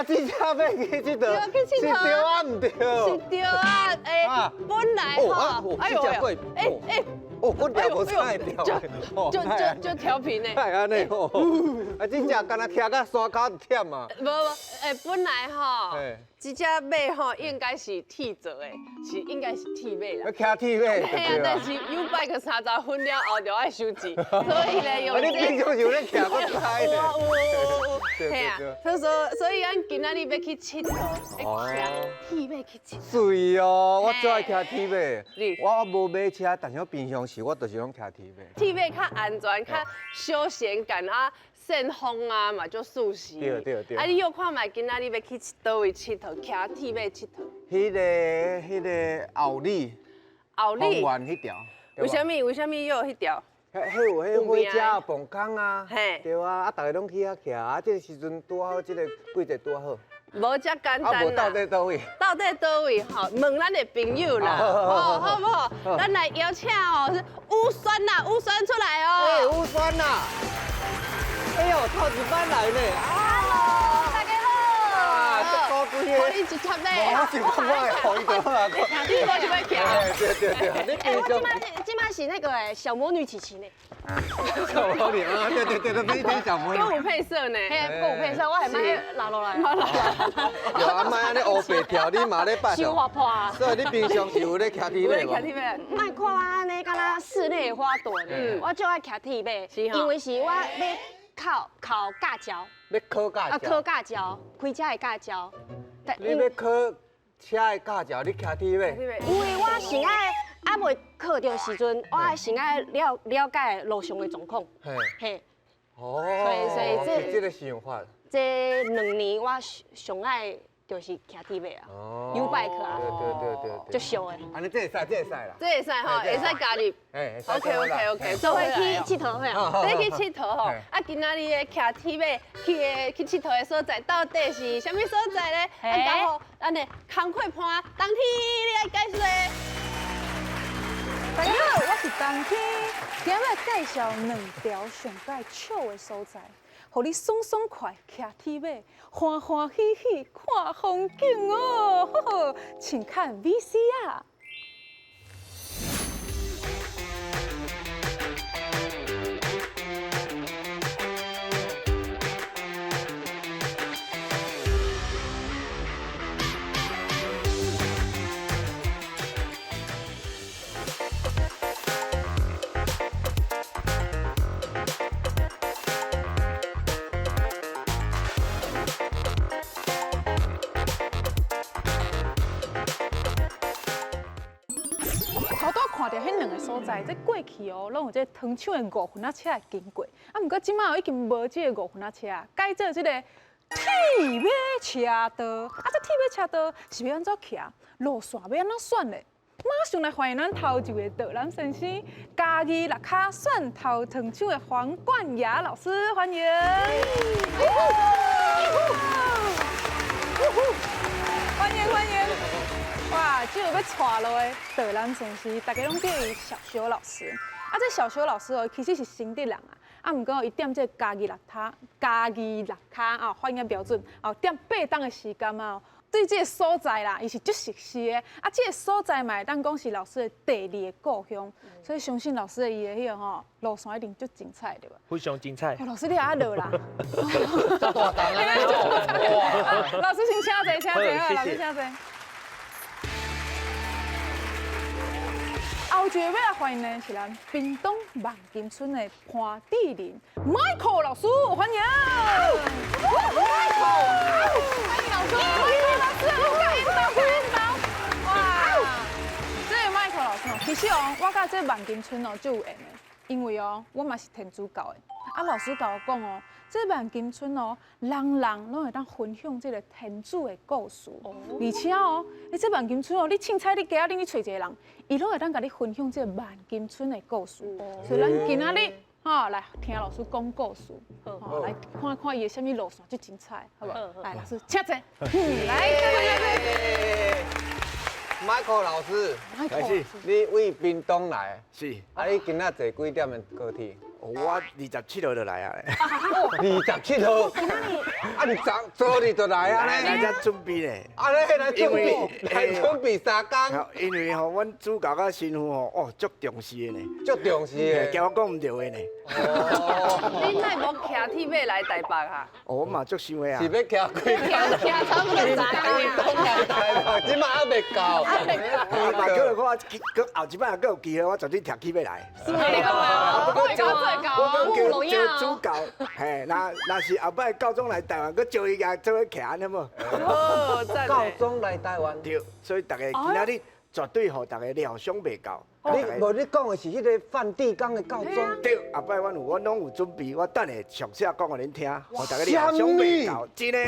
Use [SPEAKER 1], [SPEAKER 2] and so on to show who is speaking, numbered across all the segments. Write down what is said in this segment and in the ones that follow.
[SPEAKER 1] 騎這隻馬去𨑨迌，
[SPEAKER 2] 去𨑨迌
[SPEAKER 1] 是對啊，毋對？
[SPEAKER 2] 是對啊，欸，本來吼，
[SPEAKER 1] 哎呦，
[SPEAKER 2] 欸欸，
[SPEAKER 1] 哦，我掠無啥會掉，
[SPEAKER 2] 就就就調皮呢。
[SPEAKER 1] 會按呢吼，啊，這隻敢若騎到山跤忝啊。
[SPEAKER 2] 無無，欸，本來吼，這隻馬吼應該是鐵做的，是應該是鐵馬啦。
[SPEAKER 1] 騎鐵馬。
[SPEAKER 2] 嘿啊，但是 YouBike 30分了後就愛收錢，所以咧用。
[SPEAKER 1] 你平常時有咧騎我知。
[SPEAKER 2] 有有有有。嘿啊，所以咱今仔日欲去𨑨迌，騎鐵馬去𨑨迌。
[SPEAKER 1] 媠哦，我最愛騎鐵馬。我無馬車，但是我平常時我就是攏騎鐵馬。
[SPEAKER 2] 鐵馬較安全，較休閒感啊，扇風啊嘛，足舒適。
[SPEAKER 1] 對對對。
[SPEAKER 2] 啊，你欲看覓今仔日欲去佗位𨑨迌？騎鐵馬𨑨迌。
[SPEAKER 1] 彼个后里。
[SPEAKER 2] 后里。
[SPEAKER 1] 公園彼條。
[SPEAKER 2] 為啥物？為啥物欲彼條？
[SPEAKER 1] 彼有彼火車磅空啊，對啊，啊，逐个攏去遐徛，啊，這个時陣拄好，這个季節拄好。
[SPEAKER 2] 無遮簡單啦。
[SPEAKER 1] 啊，無到底佗位？
[SPEAKER 2] 到底佗位吼？問咱的朋友啦，哦，好不好？咱來邀請哦，是烏酸啦，烏酸出來哦。
[SPEAKER 1] 欸，烏酸啦！哎呦，頭一擺來呢。
[SPEAKER 3] Hello，大家好。
[SPEAKER 1] 啊，這高貴的。
[SPEAKER 2] 予伊一插馬。
[SPEAKER 1] 我是講我會予伊就好啊。
[SPEAKER 2] 你無想欲騎？
[SPEAKER 1] 對對對，你
[SPEAKER 3] 欸，我這擺是那個小魔女琪琪呢。
[SPEAKER 1] 小魔女啊，對對對，對，你小魔女。
[SPEAKER 2] 歌舞配色呢？
[SPEAKER 3] 嘿，歌舞配色，我係莫拿落來。
[SPEAKER 1] 有啊，莫按呢烏白跳，你嘛咧擺。
[SPEAKER 3] 傷活潑啊！
[SPEAKER 1] 所以你平常是有咧騎鐵馬無？
[SPEAKER 2] 騎鐵馬。
[SPEAKER 3] 莫看我按呢，敢若室內花朵呢。我最愛騎鐵馬，因為是我欲考考駕照。
[SPEAKER 1] 欲考駕照？
[SPEAKER 3] 啊，考駕照，開車的駕照。
[SPEAKER 1] 你欲考車的駕照，你騎鐵馬？
[SPEAKER 3] 因為我先愛。啊，未考著時陣，我愛先愛了了解路上的狀況。嘿，
[SPEAKER 1] 哦，
[SPEAKER 3] 所以
[SPEAKER 1] 這這個想法。
[SPEAKER 3] 這2年我上愛就是騎鐵馬啊，YouBike 啊，
[SPEAKER 1] 對對對對，
[SPEAKER 3] 足俗的。
[SPEAKER 1] 按呢這會使，這會使啦。
[SPEAKER 2] 這會使吼，會使加入。OK OK OK，
[SPEAKER 3] 做伙去𨑨迌咩啊？
[SPEAKER 2] 你去𨑨迌吼，啊，今仔日的騎鐵馬去的去𨑨迌的所在，到底是啥物所在咧？啊，交予咱的工課伴冬天，你來解說。
[SPEAKER 4] 大家好，我是冬天，今日介紹兩條上蓋笑的所在，予你爽爽快騎鐵馬，歡歡喜喜看風景哦。呵呵，請看 VCR。頭拄看著彼兩个所在，這過去哦，攏有這糖廠的五分仔車會經過。啊，毋過這擺已經無這个五分仔車，改做這个鐵馬車道。啊，這鐵馬車道是欲按怎騎？路線欲按怎選咧？馬上來歡迎咱頭一位導覽先生，嘉義六跤蒜頭糖廠的黃冠雅老師，歡迎。歡迎歡迎。哇，這個欲帶路的導覽先生，大家攏叫伊小修老師。啊，這小修老師哦，其實是新竹人啊。啊，毋過伊踮這嘉義六跤，嘉義六跤啊，發音標準哦，踮8冬的時間啊，對這个所在啦，伊是足熟悉的。啊，這个所在嘛會當講是老師的第二個故鄉，所以相信老師的伊的彼个吼路線一定足精彩，對無？
[SPEAKER 5] 非常精彩。
[SPEAKER 4] 老師你也落啦。老師先請坐，請坐，老師請坐。後一个欲來歡迎的是咱屏東萬金村的潘志仁 Michael 老師，歡迎。Michael，歡迎老師，Michael 老師，歡迎到，歡迎到。哇，這个 Michael 老師哦，其實哦，我佮這萬金村哦就有緣的，因為哦，我嘛是天主教的。啊，老師共我講哦，這萬金村哦，人人攏會當分享這个天主的故事，而且哦，你這萬金村哦，你凊彩你街仔頂去揣一个人，伊攏會當共你分享這个萬金村的故事。所以咱今仔日吼來聽老師講故事，吼來看看伊的啥物路線足精彩，好無？來，老師請坐。來，
[SPEAKER 1] Michael 老師，
[SPEAKER 4] 開始，
[SPEAKER 1] 你對屏東來？
[SPEAKER 5] 是。
[SPEAKER 1] 啊，你今仔坐幾點的高鐵？
[SPEAKER 5] 我27號就來啊。
[SPEAKER 1] 27號，啊你昨昨日就來啊
[SPEAKER 5] 咧？來遮準備咧。
[SPEAKER 1] 啊咧來準備，來準備三工。
[SPEAKER 5] 因為吼，阮主教佮神父吼，哦，足重視的呢。
[SPEAKER 1] 足重視的。
[SPEAKER 5] 驚我講毋對話呢。
[SPEAKER 2] 你哪無騎鐵馬來台北啊？
[SPEAKER 5] 哦，我嘛足想的啊。
[SPEAKER 1] 是欲騎幾工？
[SPEAKER 3] 騎差不多三工。
[SPEAKER 1] 來台北，這馬還袂到。
[SPEAKER 5] 嘛，可能我閣後一擺閣有機會，我絕對騎鐵馬來。
[SPEAKER 4] 是啊，我
[SPEAKER 5] 我講叫主教，嘿，若是後擺教宗來台灣，閣招伊來做伙騎按呢無？
[SPEAKER 2] 哦，
[SPEAKER 1] 教宗來台灣。
[SPEAKER 5] 對，所以逐家今仔日絕對予逐家料想袂到。
[SPEAKER 1] 你無你講的是彼個梵蒂岡的教宗？
[SPEAKER 5] 對，後擺阮有，阮攏有準備，我等下詳細講予恁聽，予逐家料想袂到，真的。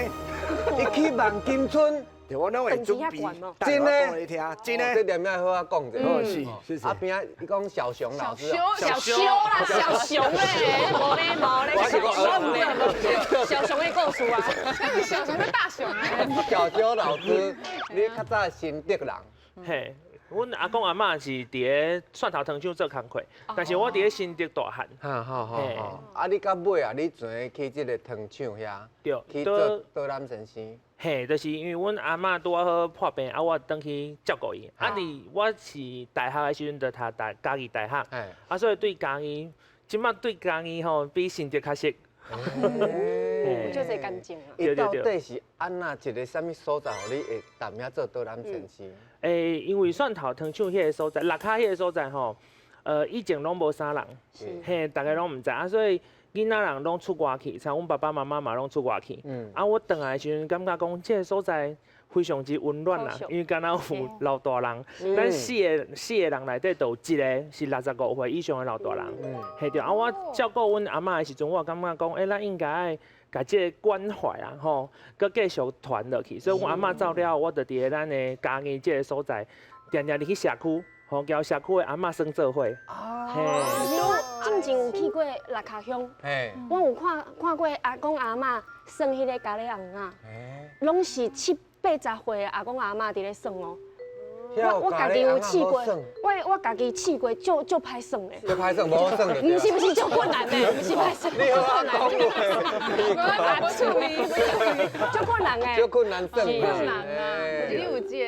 [SPEAKER 1] 伊去萬金村。
[SPEAKER 5] 對，我攏會準備，
[SPEAKER 1] 真的，
[SPEAKER 5] 你聽，真的，
[SPEAKER 1] 這點仔好啊講者。
[SPEAKER 5] 哦，是，是。
[SPEAKER 1] 啊邊仔，你講小熊老師。
[SPEAKER 3] 小熊啦，小熊咧，無咧無咧，小熊咧，小熊的故事啊。
[SPEAKER 4] 那是小熊是大熊。
[SPEAKER 1] 小熊老師，你較早新竹人。
[SPEAKER 6] 嘿，阮阿公阿嬤是佇咧蒜頭糖廠做工課，但是我佇咧新竹大漢。
[SPEAKER 1] 哈好好好。啊，你到尾啊，你怎去這个糖廠遐？
[SPEAKER 6] 對，
[SPEAKER 1] 去做導覽先生。
[SPEAKER 6] 嘿，就是因為阮阿嬤拄仔好破病，啊，我轉去照顧伊。啊，佇我是大學的時陣就讀大嘉義大學，啊，所以對嘉義，這擺對嘉義吼比新竹較熟。
[SPEAKER 3] 就這感情啊。
[SPEAKER 1] 伊到底是按怎一个啥物所在，予你會踮遐做導覽先生？
[SPEAKER 6] 欸，因為蒜頭糖廠彼个所在，六跤彼个所在吼，以前攏無啥人，嘿，逐家攏毋知啊，所以。囡仔人攏出外去，像阮爸爸媽媽嘛攏出外去。啊，我轉來的時陣感覺講，這个所在非常之溫暖啦，因為敢若有老大人。咱四个人內底，就有一个是65歲以上的老大人。嘿對。啊，我照顧阮阿嬤的時陣，我感覺講，欸，咱應該愛共這个關懷啊，吼，閣繼續傳落去。所以，阮阿嬤走了後，我就佇咧咱的嘉義這个所在，定定入去社區，吼，交社區的阿嬤耍做伙。
[SPEAKER 3] 哦。其實我進前有去過六跤鄉，我有看過阿公阿嬤耍彼个咖喱尪仔，攏是70、80歲的阿公阿嬤佇咧耍哦。我家己有試過，我家己試過，足歹耍的。
[SPEAKER 1] 足歹耍，無好耍的。
[SPEAKER 3] 毋是毋是，足困難的，毋是歹耍。
[SPEAKER 1] 你好啊，講
[SPEAKER 4] 我處理，
[SPEAKER 3] 足困難的。
[SPEAKER 1] 足困難耍。
[SPEAKER 2] 困難啊！你有這个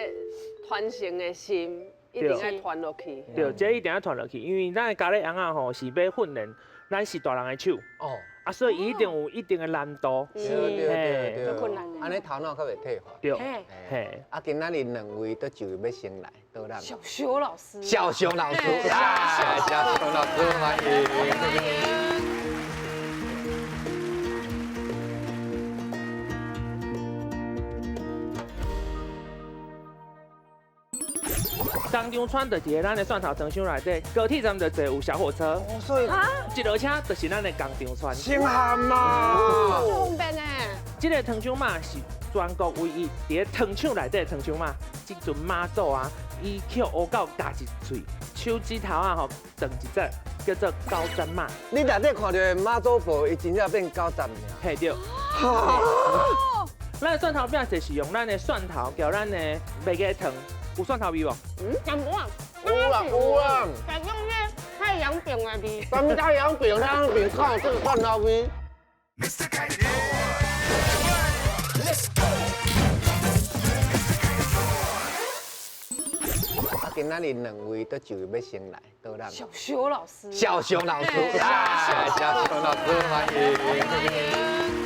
[SPEAKER 2] 傳承的心。一定愛傳落去。
[SPEAKER 6] 對，這一定愛傳落去，因為咱的咖喱尪仔吼是欲訓練咱是大人的手。哦。啊，所以伊一定有一定的難度。
[SPEAKER 1] 對對對。
[SPEAKER 3] 足困難。
[SPEAKER 1] 按呢頭腦較袂退化。
[SPEAKER 6] 對。嘿。
[SPEAKER 1] 啊，今仔日兩位都就欲先來，導覽。
[SPEAKER 4] 小熊老師。
[SPEAKER 1] 小熊老師。小熊老師，歡迎。
[SPEAKER 6] 工廠村就佇咧咱的蒜頭糖廠內底，高鐵站就坐有小火車，
[SPEAKER 1] 所以
[SPEAKER 6] 一落車就是咱的工廠村。
[SPEAKER 1] 真夯嘛！
[SPEAKER 4] 方便呢。
[SPEAKER 6] 這个糖廠媽是全國唯一佇咧糖廠內底的糖廠媽，這陣媽祖啊，伊抾烏狗咬一喙，手指頭啊吼斷一節，叫做九節媽。
[SPEAKER 1] 你內底看到的媽祖婆，伊真正變九節爾。
[SPEAKER 6] 嘿對。咱的蒜頭餅就是用咱的蒜頭攪咱的麥芽糖。有蒜頭味無？
[SPEAKER 3] 嗯，有啊，
[SPEAKER 1] 有啊有啊。
[SPEAKER 3] 但用那太陽餅的味。
[SPEAKER 1] 什麼太陽餅？太陽餅靠這個蒜頭味。啊，今仔日兩位都就欲先來導覽。
[SPEAKER 4] 小熊老師。
[SPEAKER 1] 小熊老師，小熊老師，歡迎。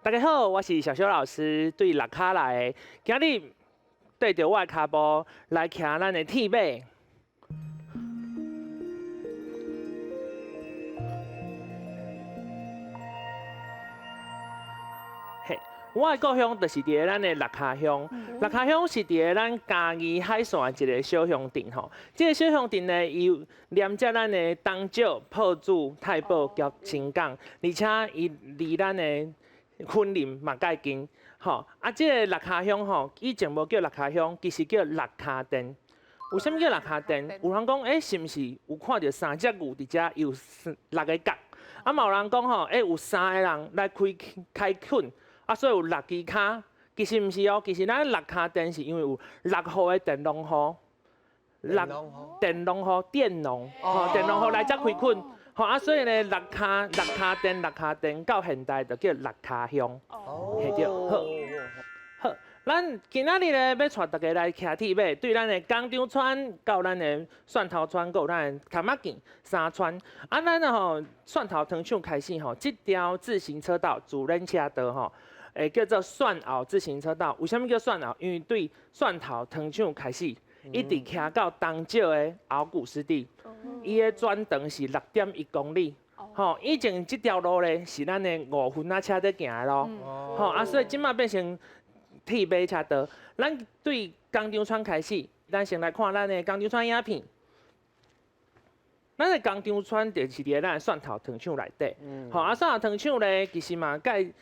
[SPEAKER 6] 大家好，我是小修老師，對六跤來的。今日綴著我的跤步來騎咱的鐵馬。嘿，我的故鄉就是佇咧咱的六跤鄉。六跤鄉是佇咧咱嘉義海線的一个小鄉鎮吼。這个小鄉鎮呢，伊連接咱的東石、朴子、太保、佮新港，而且伊離咱的雲林嘛較近，吼啊！這个六跤鄉吼，以前無叫六跤鄉，其實叫六跤店。為啥物叫六跤店？有人講，欸，是毋是有看著三隻牛佇遮有六个角？啊，嘛有人講吼，欸，有三个人來開墾，啊，所以有六支跤。其實毋是哦，其實咱六跤電是因為有落雨的電龍雨，
[SPEAKER 1] 落
[SPEAKER 6] 電龍雨電龍，吼電龍雨來遮開墾，吼啊，所以呢六跤六跤電六跤電到現代就叫六跤鄉，嘿對，好，好，咱今仔日咧欲帶大家來騎鐵馬，對咱的工廠村到咱的蒜頭村，閣有咱的崁仔墘三村，啊，咱吼蒜頭糖廠開始吼，這條自行車道自然車道吼。會叫做蒜澳自行車道，為啥物叫蒜澳？因為對蒜頭糖廠開始，一直騎到東石的鰲鼓濕地，伊的全長是6.1公里。吼，以前這條路咧是咱的5分仔車咧行的路，吼啊，所以這馬變成鐵馬車道。咱對工廠村開始，咱先來看咱的工廠村影片。咱的工廠村就是佇咧咱的蒜頭糖廠內底，吼啊，蒜頭糖廠咧其實嘛蓋。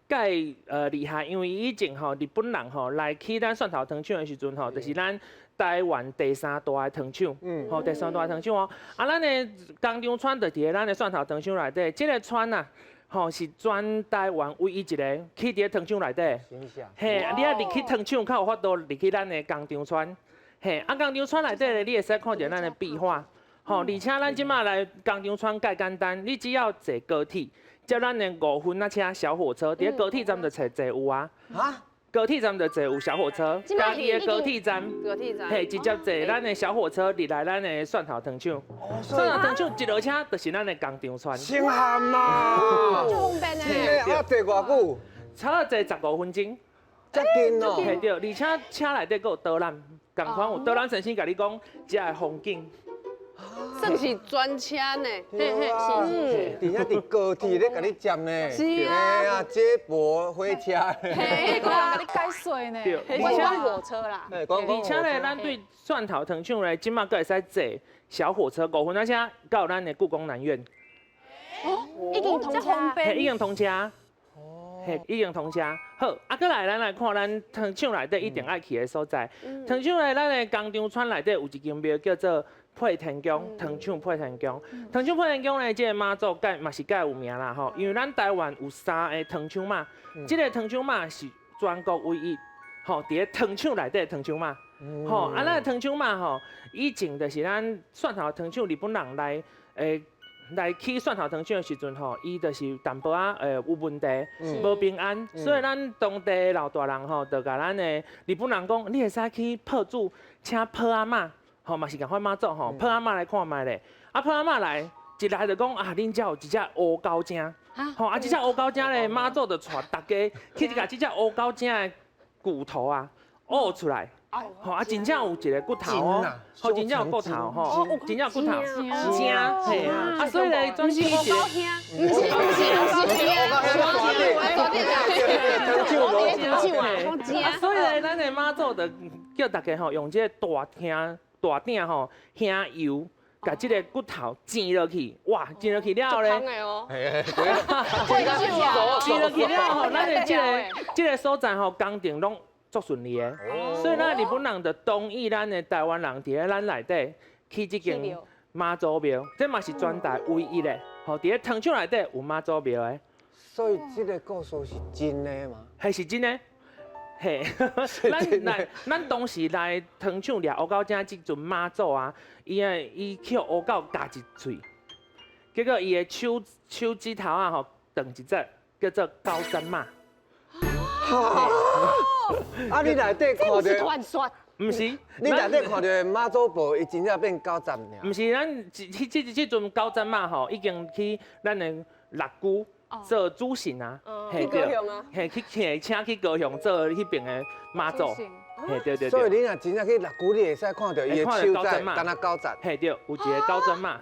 [SPEAKER 6] 蓋厲害，因為以前吼日本人吼來起咱蒜頭糖廠的時陣吼，就是咱台灣第三大的糖廠，吼第三大的糖廠哦。啊，咱的工廠村就佇咧咱的蒜頭糖廠內底，這個村啊，吼是全台灣唯一一个起佇咧糖廠內底。嘿，你愛入去糖廠較有法度入去咱的工廠村。嘿，啊工廠村內底咧，你會使看著咱的壁畫。吼，而且咱這馬來工廠村蓋簡單，你只要坐高鐵。接咱的5分仔車小火車，佇咧高鐵站就坐坐有啊。高鐵站就坐有小火車，家己的高鐵站，
[SPEAKER 2] 高鐵站，
[SPEAKER 6] 嘿，直接坐咱的小火車入來咱的蒜頭糖廠。蒜頭糖廠一落車就是咱的工廠村。
[SPEAKER 1] 震撼啊！
[SPEAKER 3] 足方便的。
[SPEAKER 1] 啊，坐偌久？
[SPEAKER 6] 差不多坐15分鐘。
[SPEAKER 1] 遮近哦。
[SPEAKER 6] 嘿對，而且車內底閣有導覽，仝款有導覽先生共你講遮的風景。
[SPEAKER 2] 算是專車呢，
[SPEAKER 3] 嘿嘿
[SPEAKER 1] 是，而且佇高鐵咧共你接呢，
[SPEAKER 2] 是啊，
[SPEAKER 1] 接駁火車，
[SPEAKER 4] 嘿，閣人共你解說呢，
[SPEAKER 6] 對，
[SPEAKER 3] 觀光火車啦。
[SPEAKER 6] 而且咧，咱對蒜頭糖廠咧，這馬閣會使坐小火車5分仔車到咱的故宮南院。
[SPEAKER 3] 哦，已經通車，
[SPEAKER 6] 嘿，已經通車。嘿，已經通車。好，啊，閣來，咱來看咱糖廠內底一定愛去的所在。糖廠內咱的工廠村內底有一間廟叫做配天宮，糖廠配天宮。糖廠配天宮咧，這個媽祖蓋嘛是蓋有名啦吼，因為咱台灣有三个糖廠媽，這个糖廠媽是全國唯一吼，佇咧糖廠內底的糖廠媽。吼，啊，咱的糖廠媽吼，以前就是咱蒜頭糖廠日本人來來起蒜頭糖廠的時陣吼，伊就是淡薄仔有問題，無平安，所以咱當地的老大人吼，就共咱的日本人講，你會使去破主請破阿嬤，吼嘛是仝款媽祖吼，破阿嬤來看覓咧。啊破阿嬤來，一來就講啊，恁遮有一隻烏狗精，吼啊這隻烏狗精咧，媽祖就帶大家去共這隻烏狗精的骨頭啊，挖出來。吼啊，真正有一个骨頭哦，吼，真正有骨頭吼，真正有骨頭，精嘿，啊，所以咧，專心一個，
[SPEAKER 2] 毋是毋是毋是，
[SPEAKER 6] 啊，所以咧，咱的媽祖就叫大家吼，用這个大廳大鼎吼，香油，共這个骨頭煎落去，哇，煎落去了後咧，煎落去了後，咱的這个所在吼，工程攏足順利的，所以咱日本人就同意咱的台灣人佇咧咱內底起這間媽祖廟，這嘛是全台唯一的，吼，佇咧糖廠內底有媽祖廟的。
[SPEAKER 1] 所以這个故事是真的嗎？
[SPEAKER 6] 係是真的，嘿，咱來咱當時來糖廠掠烏狗精這陣媽祖啊，伊啊伊去烏狗咬一喙，結果伊的手手指頭啊吼斷一節，叫做九節馬。
[SPEAKER 1] 啊！你內底看著
[SPEAKER 3] 傳說，
[SPEAKER 6] 毋是，
[SPEAKER 1] 你內底看著媽祖婆，伊真正變九節爾。
[SPEAKER 6] 毋是，咱這這這陣九節馬吼，已經去咱的六龜做主神啊，
[SPEAKER 2] 去高雄啊，
[SPEAKER 6] 嘿，去請請去高雄做彼邊的媽祖，嘿對對對。
[SPEAKER 1] 所以你若真正去六龜，你會使看著伊的手指，敢若九節。
[SPEAKER 6] 嘿對，有一个九節馬。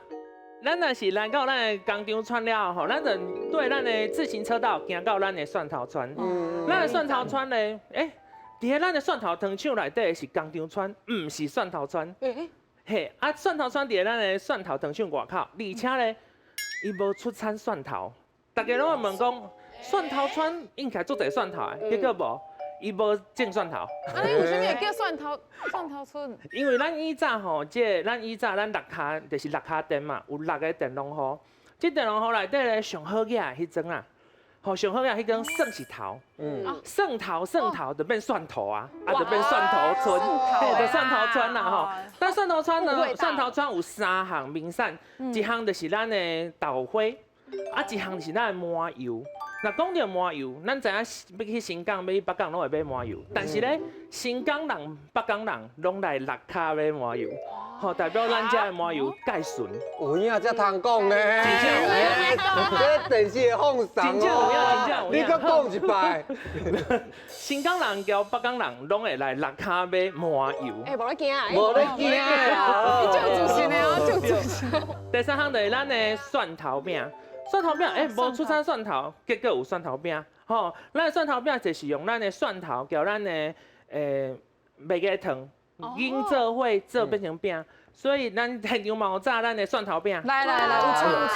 [SPEAKER 6] 咱若是來到咱的工廠村了後，咱就對咱的自行車道行到咱的蒜頭村。咱的蒜頭村咧，欸，佇咧咱的蒜頭糖廠內底是工廠村，毋是蒜頭村。嘿，啊，蒜頭村佇咧咱的蒜頭糖廠外口，而且咧，伊無出產蒜頭。大家攏會問講，蒜頭村應該做濟蒜頭的，結果無。伊無種蒜頭。
[SPEAKER 4] 啊，你為啥物會叫蒜頭蒜頭村？
[SPEAKER 6] 因為咱以早吼，這咱以早咱六跤就是六跤電嘛，有六个電龍雨。這電龍雨內底咧上好額的彼陣啊，吼，上好啊，彼間蒜是頭，蒜頭蒜頭就變蒜頭啊，啊就變蒜頭村，嘿，就蒜頭村啦吼。但蒜頭村呢，蒜頭村有三項名產，一項就是咱的豆花，啊一項就是咱的麻油。若講著麻油，咱知影欲去新港、欲去北港攏會買麻油，但是咧，新港人、北港人攏來崁跤買麻油，吼，代表咱遮的麻油蓋純。
[SPEAKER 1] 有影才通講呢，
[SPEAKER 6] 真正有影，
[SPEAKER 1] 這電視會放送
[SPEAKER 6] 真正有影，真正有影。
[SPEAKER 1] 你閣講一擺。
[SPEAKER 6] 新港人佮北港人攏會來崁跤買麻油。
[SPEAKER 3] 欸，無咧驚啊！
[SPEAKER 1] 無咧驚啊！
[SPEAKER 4] 你就自信的哦，就自信。
[SPEAKER 6] 第三項就是咱的蒜頭餅。蒜頭餅，欸，無出產蒜頭，結果有蒜頭餅，吼，咱的蒜頭餅就是用咱的蒜頭佮咱的麥芽糖研做伙做變成餅，所以咱現場嘛有炸咱的蒜頭餅。
[SPEAKER 4] 來來來，有趣有趣。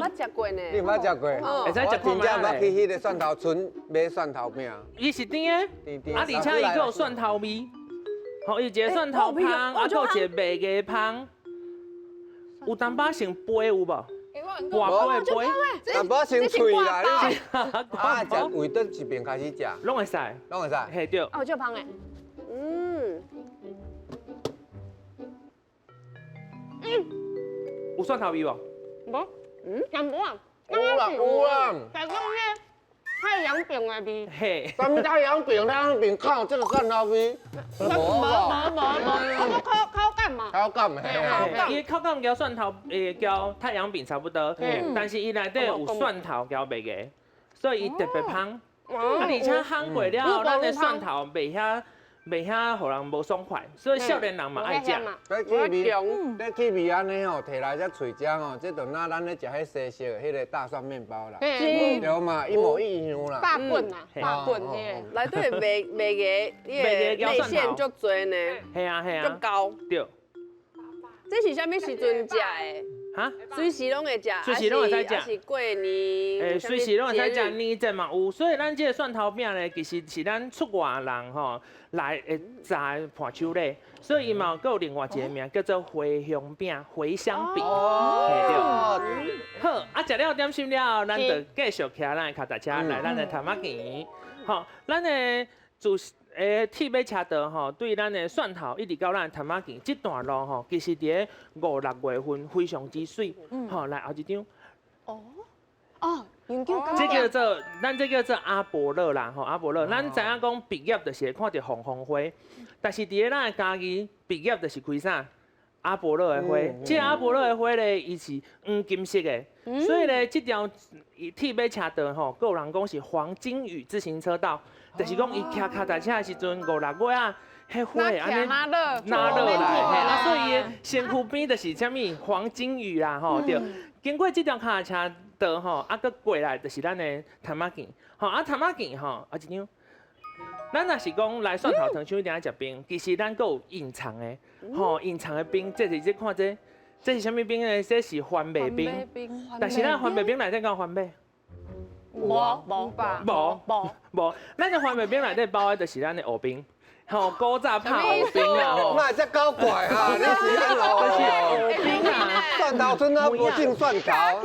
[SPEAKER 2] 我捌食過呢。
[SPEAKER 1] 你毋捌食過？
[SPEAKER 6] 會使食
[SPEAKER 1] 我真正捌去彼个蒜頭村買蒜頭餅。
[SPEAKER 6] 伊是甜的，啊，而且伊閣有蒜頭味，吼，伊一个蒜頭香，啊，閣有一個麥芽香，有淡薄像杯有無？掛杯杯，
[SPEAKER 1] 淡薄先脆啦，你是啊，食為佗一邊開始食，
[SPEAKER 6] 攏會使，
[SPEAKER 1] 攏會使，
[SPEAKER 6] 嘿對。
[SPEAKER 3] 哦，足芳的，
[SPEAKER 6] 有蒜頭味無？
[SPEAKER 3] 無，淡薄啊，
[SPEAKER 1] 有啦有啦，
[SPEAKER 3] 但講咧太陽餅的味。
[SPEAKER 6] 嘿，
[SPEAKER 1] 啥物太陽餅？太陽餅靠這個蒜頭味，無無
[SPEAKER 3] 無無，口口感嘛，
[SPEAKER 1] 口感嘿，
[SPEAKER 6] 伊口感佮蒜頭，佮太陽餅差不多，但是伊內底有蒜頭佮麥芽，所以伊特別芳。啊，而且烘過了後，咱的蒜頭袂遐袂遐，予人無爽快，所以少年人嘛愛食。
[SPEAKER 1] 這氣味，這氣味按呢吼，提來這喙食吼，這就若咱咧食彼西式的彼个大蒜麵包啦，對嘛，一模一樣啦。
[SPEAKER 3] 百棍啊，百棍彼个。
[SPEAKER 2] 內底麥麥芽，伊的內餡足濟呢，
[SPEAKER 6] 嘿啊嘿啊，
[SPEAKER 2] 足厚。
[SPEAKER 6] 對。
[SPEAKER 2] 這是啥物時陣食的？
[SPEAKER 6] 哈？
[SPEAKER 2] 隨時攏會食，
[SPEAKER 6] 隨時攏會使食，
[SPEAKER 2] 還是過年？
[SPEAKER 6] 欸，隨時攏會使食，年節嘛有，所以咱這个蒜頭餅咧，其實是咱出外人吼來會炸的伴手禮，所以伊嘛閣有另外一个名叫做茴香餅、茴香餅。
[SPEAKER 1] 哦。
[SPEAKER 6] 好，啊，食了點心了後，咱就繼續騎咱的跤踏車來咱的潭仔墘。吼，咱的自欸，鐵馬車道吼，對咱的蒜頭一直到咱的潭仔墘這段路吼，其實佇咧五六月份非常之媠。吼，來後一張。
[SPEAKER 3] 哦哦，研究
[SPEAKER 6] 這叫做咱這叫做阿勃樂啦，吼阿勃樂。咱知影講畢業就是會看著鳳凰花，但是佇咧咱的嘉義畢業就是開啥？阿勃樂的花。這阿勃樂的花咧，伊是黃金色的，所以咧，這條鐵馬車道吼，閣有人講是黃金雨自行車道。就是講，伊騎跤踏車的時陣，五六月啊，彼花會按呢拿落來，啊，所以伊的身軀邊就是啥物黃金雨啦，吼對。經過這條跤踏車道吼，啊，閣過來就是咱的潭仔墘，吼啊潭仔墘吼，啊一張。咱若是講來蒜頭湯廠一定愛食冰，其實咱閣有隱藏的，吼隱藏的冰，這是這看這，這是啥物冰呢？這是番麥冰，但是咱番麥冰內底敢有番麥？
[SPEAKER 3] 無無
[SPEAKER 6] 無無無，咱的番麥冰內底包的就是咱的芋冰，吼古早拍芋冰啊吼。
[SPEAKER 1] 那這搞怪啊！你是按怎？
[SPEAKER 6] 芋冰啊！
[SPEAKER 1] 蒜頭村啊，無種蒜頭。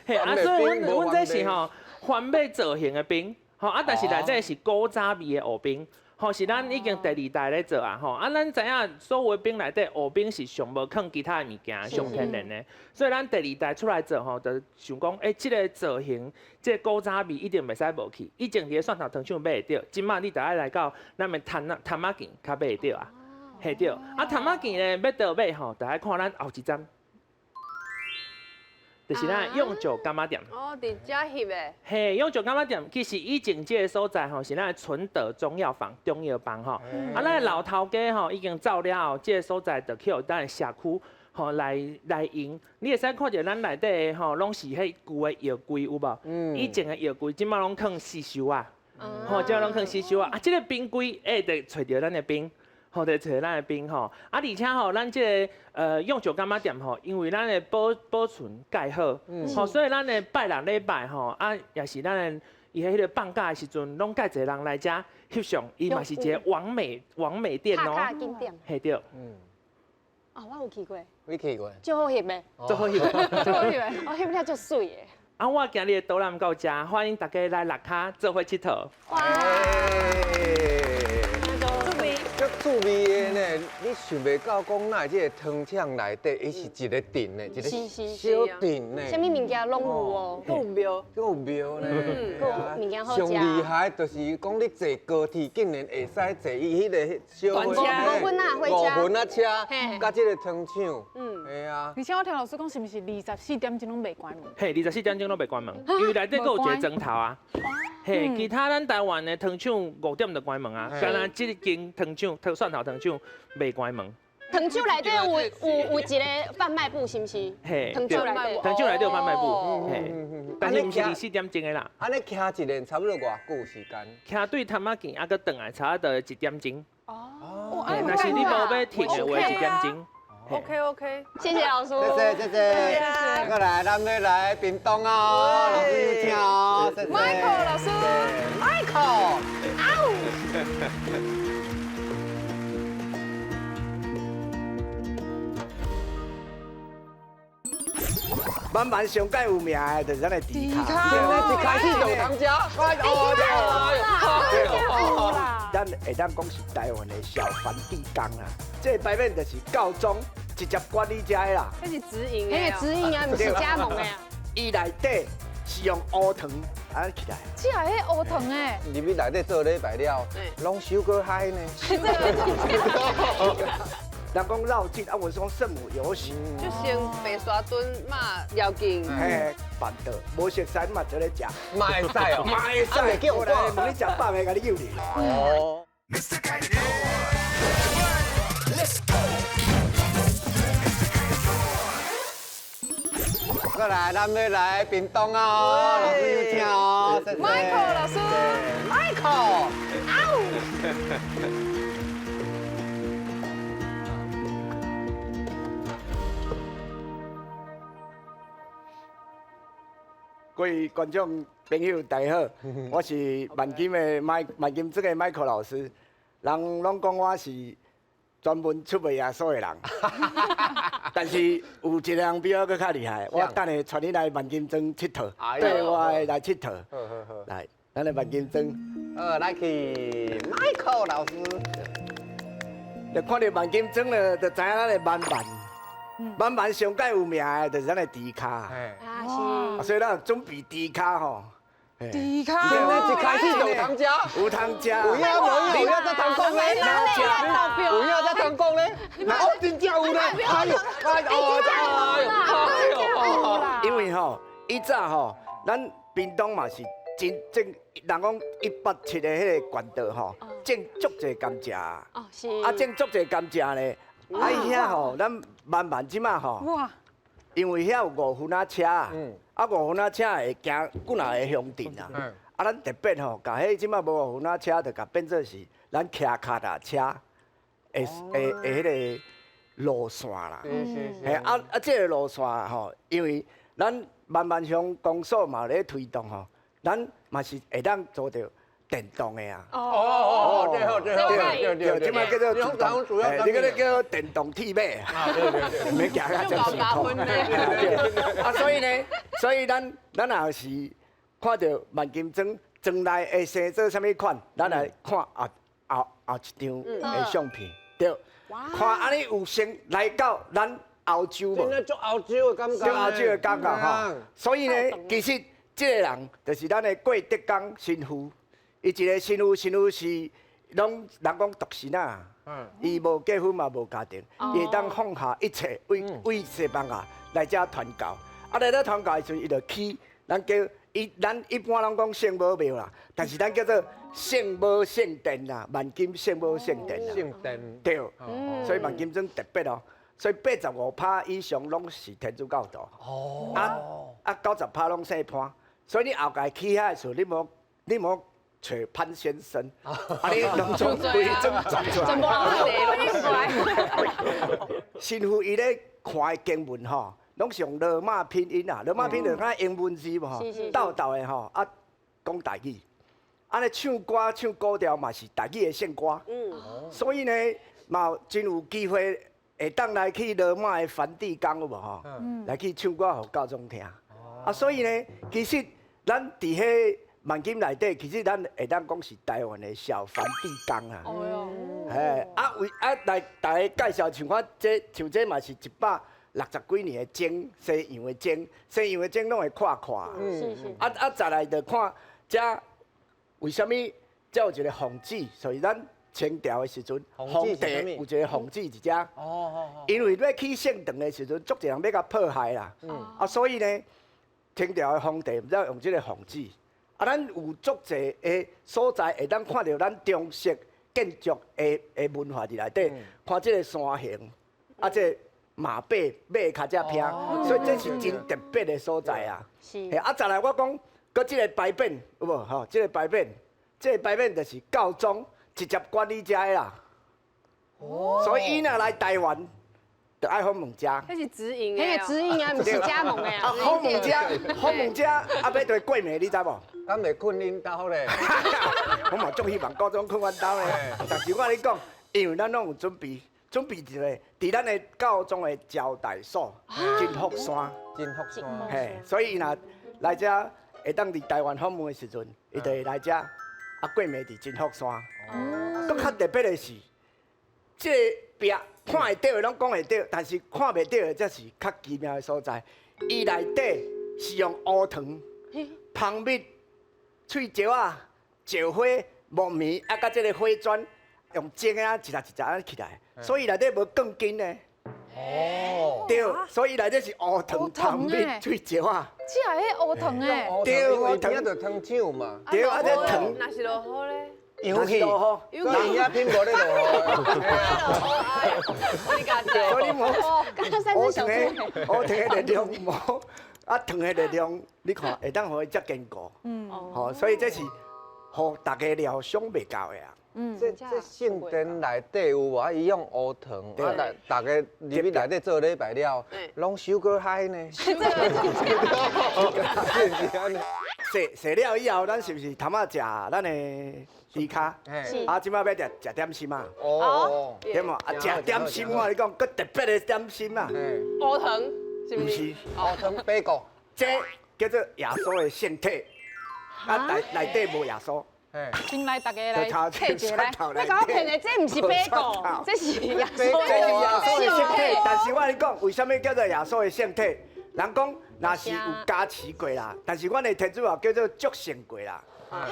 [SPEAKER 6] 嘿，啊，所以阮這是吼番麥造型的冰，吼啊，但是內底是古早味的芋冰。吼，是咱已經第二代咧做啊，吼啊，咱知影所有的冰內底芋冰是上無囥其他的物件，上天然的，所以咱第二代出來做吼，就想講，欸，這个造型，這个古早味一定袂使無去。以前佇咧蒜頭糖廠買會著，這馬你著愛來到咱的潭仔潭仔墘較買會著啊，嘿對。啊，潭仔墘咧欲佗買吼，著愛看咱後一站。就是咱永久柑仔店。
[SPEAKER 2] 哦，佇遮翕的。
[SPEAKER 6] 嘿，永久柑仔店其實以前這个所在吼是咱的純德中藥房、中藥房吼。啊，咱的老頭家吼已經走了後，這个所在就去予咱的社區吼來用。你會使看著咱內底的吼，攏是彼舊的藥櫃有無？以前的藥櫃，這馬攏囥刺繡啊，吼，這馬攏囥刺繡啊。啊，這个冰櫃會得揣著咱的冰。吼，就揣咱的冰吼，啊，而且吼，咱這个永久柑仔店吼，因為咱的保存蓋好，吼，所以咱的拜六禮拜吼，啊，也是咱的伊彼个放假的時陣，攏蓋濟人來遮翕相，伊嘛是一个網美店哦。嘿對。
[SPEAKER 3] 哦，我有去過。
[SPEAKER 1] 你去過？
[SPEAKER 3] 足好翕的。
[SPEAKER 6] 足好翕的。
[SPEAKER 4] 足好翕的。
[SPEAKER 3] 我翕了足媠的。
[SPEAKER 6] 啊，我今日的導覽到遮，歡迎大家來崟跤做伙𨑨迌。
[SPEAKER 1] 哇！足趣味的呢，你想袂到講，哪這個糖廠內底，伊是一個鎮呢，一個小鎮呢。
[SPEAKER 3] 啥物物件攏有哦，
[SPEAKER 2] 閣有廟，
[SPEAKER 1] 閣有廟呢，
[SPEAKER 3] 閣有物件好食。
[SPEAKER 1] 上厲害就是講你坐高鐵竟然會使坐伊彼個小
[SPEAKER 2] 火車，
[SPEAKER 3] 五分仔火車，
[SPEAKER 1] 五分仔車，佮這個糖廠，嗯，係啊。
[SPEAKER 4] 而且我聽老師講，是毋是24點鐘攏袂關門？
[SPEAKER 6] 嘿，24點鐘攏袂關門，因為內底閣有一個磚頭啊。嘿，其他咱台灣的糖廠5點就關門啊，干焦這間糖廠、蒜頭糖廠袂關門。
[SPEAKER 3] 糖廠內底有一個販賣部，是毋是？
[SPEAKER 6] 嘿，
[SPEAKER 3] 糖廠內底，
[SPEAKER 6] 糖廠內底有販賣部，嘿，但是毋是24點鐘的啦。
[SPEAKER 1] 按呢騎一輪差不多偌久時間？
[SPEAKER 6] 騎對頭仔行，啊，閣轉來差不多1點鐘。
[SPEAKER 4] 哦，
[SPEAKER 6] 若是你無欲停的話，1點鐘。
[SPEAKER 4] OK OK，
[SPEAKER 3] 謝謝老師。
[SPEAKER 1] 謝謝謝謝。過來，咱欲來屏東哦，老師有請哦。
[SPEAKER 4] Michael 老師
[SPEAKER 1] ，Michael。
[SPEAKER 5] 万万上蓋有名的就是咱的豬跤。
[SPEAKER 1] 一開始就有通食。
[SPEAKER 5] 咱會當講是台灣的小梵蒂岡啦。這個牌匾就是教宗直接管理這的啦。
[SPEAKER 2] 那是直營
[SPEAKER 3] 的。那個直營啊，毋是加盟的啊。
[SPEAKER 5] 伊內底是用烏糖按呢起來。
[SPEAKER 4] 這係彼烏糖的。
[SPEAKER 1] 入去內底做禮拜了，攏收閣嗨呢。
[SPEAKER 5] 人講繞境啊，我是講聖母遊行，
[SPEAKER 2] 就先白沙墩嘛繞境，
[SPEAKER 5] 嘿，辦桌，無熟似嘛做咧食，
[SPEAKER 1] 嘛會使哦，
[SPEAKER 5] 嘛會使，叫我來問你食飽未，共你誘你。
[SPEAKER 1] 哦。過來，咱欲來屏東哦，老師有請哦
[SPEAKER 4] ，Michael 老師
[SPEAKER 1] ，Michael。
[SPEAKER 5] 各位觀眾朋友，大家好，我是萬金的麥萬金這個 Michael 老師。人攏講我是專門出賣耶穌的人，但是有一個人比我閣較厲害。我等下帶你來萬金莊𨑨迌，帶我來𨑨迌。來，咱來萬金莊。
[SPEAKER 1] 來去 Michael 老師。
[SPEAKER 5] 你看著萬金莊了，就知影咱的萬萬。萬萬上蓋有名的，就是咱的豬跤。
[SPEAKER 3] 啊是。
[SPEAKER 5] 所以咱準備豬跤吼。
[SPEAKER 4] 豬跤。
[SPEAKER 1] 現在一開始就有通食。
[SPEAKER 5] 有通食。
[SPEAKER 1] 有影無影？有影才通講咧。有影才通講咧。哦，真正有咧。哎呦，哎呦，哎呦。
[SPEAKER 5] 因為吼，以早吼，咱屏東嘛是真正人講187的彼個縣道吼，種足濟甘蔗。
[SPEAKER 3] 哦，是。
[SPEAKER 5] 啊，種足濟甘蔗咧。啊，遐吼，咱慢慢這馬吼，因為遐有五分仔車，啊五分仔車會行幾若個鄉鎮啊，啊咱特別吼，共彼這馬無五分仔車，就共變做是咱騎跤踏車的的彼個路線啦。嘿，啊啊，這個路線吼，因為咱萬萬鄉公所嘛咧推動吼，咱嘛是會當做著電動的啊！
[SPEAKER 1] 哦哦哦，對對對對對，
[SPEAKER 5] 這擺叫做自動，你個叫電動鐵馬，毋免行較真辛苦。啊，所以呢，所以咱若是看著萬金莊莊內會生做啥物款，咱來看後後後一張的相片，對，看按呢有先來到咱歐洲無？
[SPEAKER 1] 真的足歐洲的感覺，
[SPEAKER 5] 足歐洲的感覺吼。所以呢，其實這個人就是咱的郭德綱神父。伊一個神父，神父是攏人講獨身啊，伊無結婚嘛無家庭，伊會當放下一切，為為西班牙來遮傳教。啊，來遮傳教的時陣，伊就起，咱叫伊，咱一般攏講聖母廟啦，但是咱叫做聖母聖殿啦，萬金聖母聖殿啦。
[SPEAKER 1] 聖殿。
[SPEAKER 5] 對，所以萬金莊特別哦，所以85%以上攏是天主教徒。哦。啊啊，90%攏姓潘，所以你後蓋去遐的時候，你無。揣潘先生，啊你攏總規莊轉出來。神父伊咧看的經文吼，攏是用羅馬拼音啊，羅馬拼音就敢英文字無吼，鬥鬥的吼，啊講台語，按呢唱歌唱古調嘛是台語的聖歌。所以呢，嘛真有機會會當來去羅馬的梵蒂岡有無吼？來去唱歌予教宗聽。啊，所以呢，其實咱佇彼萬金內底，其實咱會當講是台灣的小梵蒂岡啊。嘿，啊為啊來大家介紹，像我這像這嘛是160幾年的鐘，西洋的鐘，西洋的鐘攏會看看。啊啊，再來就看這為啥物這有一個奉旨，所以咱清朝的時陣，
[SPEAKER 1] 皇帝
[SPEAKER 5] 有一個奉旨佇遮。因為欲起聖堂的時陣，足濟人欲共破壞啦。啊，所以呢，清朝的皇帝毋知用這個奉旨。啊，咱有足濟的所在會當看著咱中式建築的文化佇內底，看這個山形，啊，這個馬背馬的跤跡並，所以這是真特別的所在啊。啊，再來我講，閣這個牌匾有無？吼，這個牌匾，這個牌匾就是教宗直接管理遮的啦。所以伊若來台灣，就愛訪問遮。
[SPEAKER 2] 彼是直營的。
[SPEAKER 3] 彼個直營啊，毋是加盟的
[SPEAKER 5] 啊。訪問遮，訪問遮，啊，欲對過暝，你知無？
[SPEAKER 1] 敢袂睏恁兜咧？
[SPEAKER 5] 我嘛足希望高中睏阮兜咧，但是我共你講，因為咱攏有準備，準備一個，佇咱的教宗的招待所，真福山，
[SPEAKER 1] 真福山。
[SPEAKER 5] 嘿，所以伊若來遮會當佇台灣訪問的時陣，伊就會來遮，啊過暝佇真福山。閣較特別的是，這個壁看會著的攏講會著，但是看袂著的才是較奇妙的所在。伊內底是用烏糖、蜂蜜、翠石仔、石花、木棉，啊，佮這个火磚用蒸的啊，一粒一粒按呢起來，所以內底無鋼筋的。哦。對，所以內底是烏糖、蜂蜜、翠石仔。
[SPEAKER 4] 這係彼烏糖的。
[SPEAKER 5] 對，烏
[SPEAKER 1] 糖就糖漿嘛。
[SPEAKER 5] 對，啊，這糖。
[SPEAKER 2] 若是落雨咧？
[SPEAKER 1] 油氣，營養品無咧落雨。
[SPEAKER 5] 所以你無烏糖的烏糖的力量無，啊糖的力量，你看會當予伊遮堅固。吼，所以這是予大家料想袂到的啊。
[SPEAKER 1] 這聖殿內底有無？啊，伊用烏糖，啊，大家入去內底做禮拜了，攏收閣嗨呢。是毋是按呢？
[SPEAKER 5] 洗洗了以後，咱是毋是頭仔食咱的豬跤？啊，這擺欲食食點心啊？
[SPEAKER 1] 哦，
[SPEAKER 5] 對無？啊，食點心我共你講，閣特別的點心啊。
[SPEAKER 2] 烏糖是毋
[SPEAKER 5] 是？
[SPEAKER 1] 烏糖白果。
[SPEAKER 5] 這叫做耶穌的聖體，啊，內內底無耶穌。
[SPEAKER 4] 先來大家來睇一下來，
[SPEAKER 3] 欲共我騙的，這毋是白果，這是耶穌。
[SPEAKER 5] 這是耶穌的聖體，但是我共你講，為啥物叫做耶穌的聖體？人講若是有加持過啦，但是阮的天主教叫做祝聖過啦。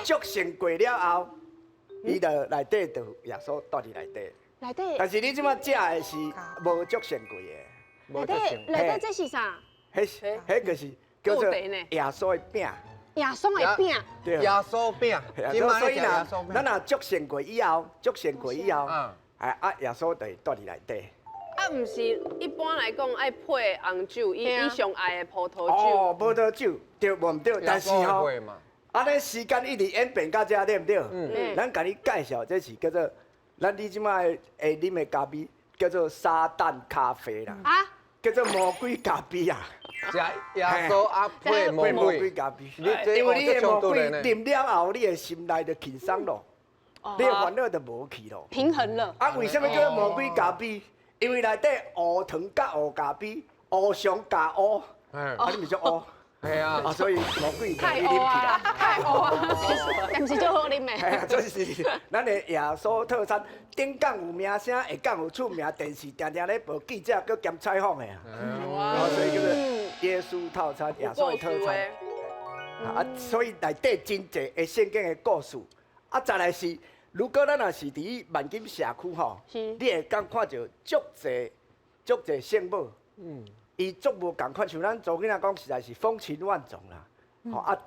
[SPEAKER 5] 祝聖過了後，伊就內底就耶穌住佇內底。
[SPEAKER 3] 內底。
[SPEAKER 5] 但是你這擺食的是無祝聖過的。
[SPEAKER 3] 內底內底這是啥？
[SPEAKER 5] 彼彼個是叫做耶穌的餅。
[SPEAKER 3] 耶穌的餅。
[SPEAKER 5] 對。
[SPEAKER 1] 耶穌餅。
[SPEAKER 5] 所以若咱若祝聖過以後，祝聖過以後，哎啊耶穌就會住佇內底。
[SPEAKER 2] 啊，毋是一般來講愛配紅酒，伊伊上愛的葡萄酒。
[SPEAKER 5] 哦，葡萄酒對無毋對？但是吼，按呢時間一直演變到這對毋對？咱共你介紹，這是叫做咱你這擺會啉的咖啡，叫做撒旦咖啡啦。啊？叫做魔鬼咖啡啊！
[SPEAKER 1] 食耶穌啊配魔鬼
[SPEAKER 5] 咖啡。因為你的魔鬼啉了後，你的心內就輕鬆咯，你的煩惱就無去咯。
[SPEAKER 3] 平衡了。
[SPEAKER 5] 啊，為啥物叫做魔鬼咖啡？因為內底烏糖佮烏咖啡，烏上加烏，啊你毋是烏？
[SPEAKER 1] 係啊，
[SPEAKER 5] 啊所以魔鬼
[SPEAKER 4] 太烏啊，太烏啊，
[SPEAKER 3] 毋是足好啉的。
[SPEAKER 5] 係啊，這是咱的耶穌套餐，頂港有名聲，下港有出名，電視定定咧報記者閣兼採訪的啊。哦，所以叫做耶穌套餐，耶穌的套餐。啊，所以內底真濟的聖經的故事，啊，再來是。如果咱若是佇萬金社區吼，你會當看著足濟足濟聖母，伊足無仝款，像咱查某囡仔講，實在是風情萬種啦。吼啊，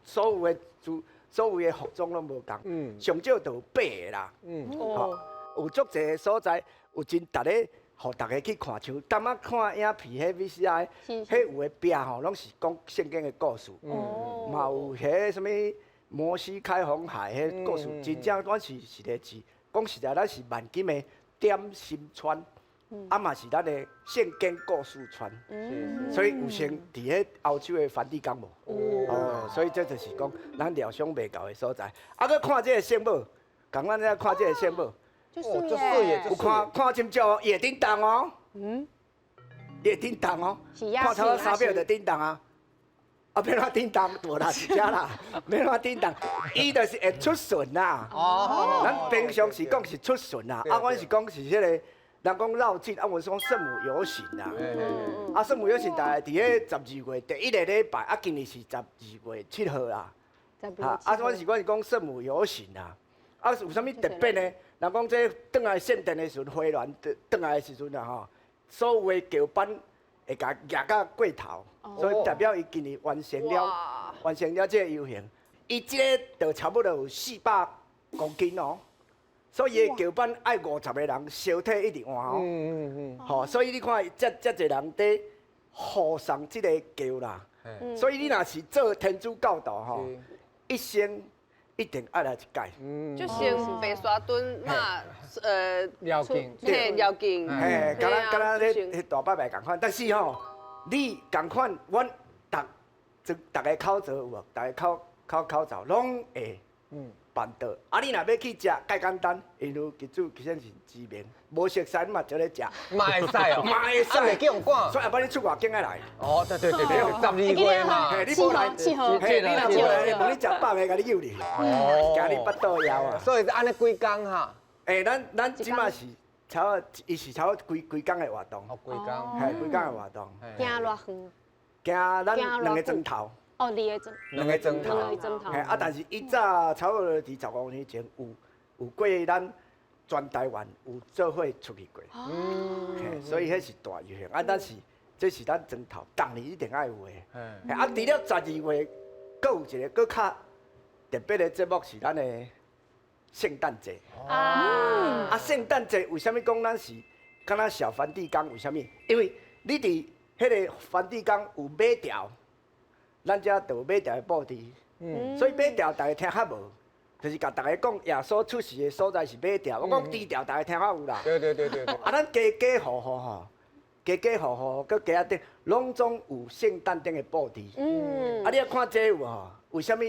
[SPEAKER 5] 所有的所所有的服裝攏無仝，上少就有八个啦。吼，有足濟所在，有真值得予大家去看，像當仔看影片，彼 VCR，彼有的壁吼，攏是講聖經的故事，嘛有彼啥物。摩西開紅海，彼故事真正阮是一个字，講實在，咱是萬金的點心村，啊嘛是咱的聖經故事村，所以有先佇彼歐洲的梵蒂岡無？哦，所以這就是講咱料想袂到的所在。啊，閣看這个聖母，共咱這看這个聖母，
[SPEAKER 3] 足媠的，
[SPEAKER 5] 有看看真少，伊會振動哦，伊會振動哦，看差不多3秒就振動啊。啊，欲按怎叮當？無啦，是遮啦，欲按怎叮當？伊就是會出巡啦。哦。咱平常是講是出巡啦，啊，阮是講是彼個人講繞境，啊，我是講聖母遊行啦。啊，聖母遊行大概佇咧十二月第一個禮拜，啊，今年是十二月7號啦。哈，啊，阮是講聖母遊行啦。啊，有啥物特別呢？人講這轉來聖誕的時陣，花籃轉來的時陣啊吼，所有的轎班會共蜈甲過頭，所以代表伊今年完成了，完成了這個遊行。伊這个就差不多有400公斤哦，所以伊的轎班愛50個人相替一直換哦。吼，所以你看遮遮濟人佇護送這个轎啦。所以你若是做天主教徒吼，一生一定愛來一擺。
[SPEAKER 2] 就先白沙墩嘛，
[SPEAKER 1] 繞境，
[SPEAKER 2] 嘿，繞境，
[SPEAKER 5] 嘿，敢若敢若咧彼大拜拜仝款，但是吼，你仝款，阮逐就逐个口座有無？逐个口口口罩攏會辦到。啊，你若欲去食，蓋簡單，因為其主其實是知名，無熟似你嘛就咧食。
[SPEAKER 1] 嘛會使哦，
[SPEAKER 5] 嘛會使，
[SPEAKER 1] 袂叫人趕。
[SPEAKER 5] 所以後擺你出外景愛來。
[SPEAKER 1] 哦，對對對對，十二月嘛，
[SPEAKER 5] 你無來，7
[SPEAKER 3] 號，
[SPEAKER 5] 嘿，你若無來，無你食飽未，共你救你，驚你腹肚枵啊。
[SPEAKER 1] 所以按呢幾工哈？
[SPEAKER 5] 欸，咱這馬是差不多，伊是差不多規規工的活動。
[SPEAKER 1] 哦，規工。
[SPEAKER 5] 嘿，規工的活動。
[SPEAKER 3] 行偌遠？
[SPEAKER 5] 行咱2個鐘頭。
[SPEAKER 3] 哦，2個鐘。
[SPEAKER 1] 2個鐘頭。
[SPEAKER 3] 2個鐘頭。
[SPEAKER 5] 嘿，啊，但是伊早差不多佇15年前有過咱全台灣有做伙出去過。嘿，所以彼是大遊行，啊，但是這是咱莊頭，逐年一定愛有的。啊，除了十二月，閣有一个閣較特別的節目是咱的聖誕節。啊，聖誕節為啥物講咱是敢若小梵蒂岡？為啥物？因為你佇彼个梵蒂岡有馬槽，咱遮就有馬槽的布置。所以馬槽大家聽較無，就是共大家講耶穌出世的所在是馬槽。我講豬槽，大家聽較有啦。
[SPEAKER 1] 對對對對。
[SPEAKER 5] 啊，咱家家戶戶吼，家家戶戶閣街仔頂，攏總有聖誕燈的布置。啊，你啊看這有吼，為啥物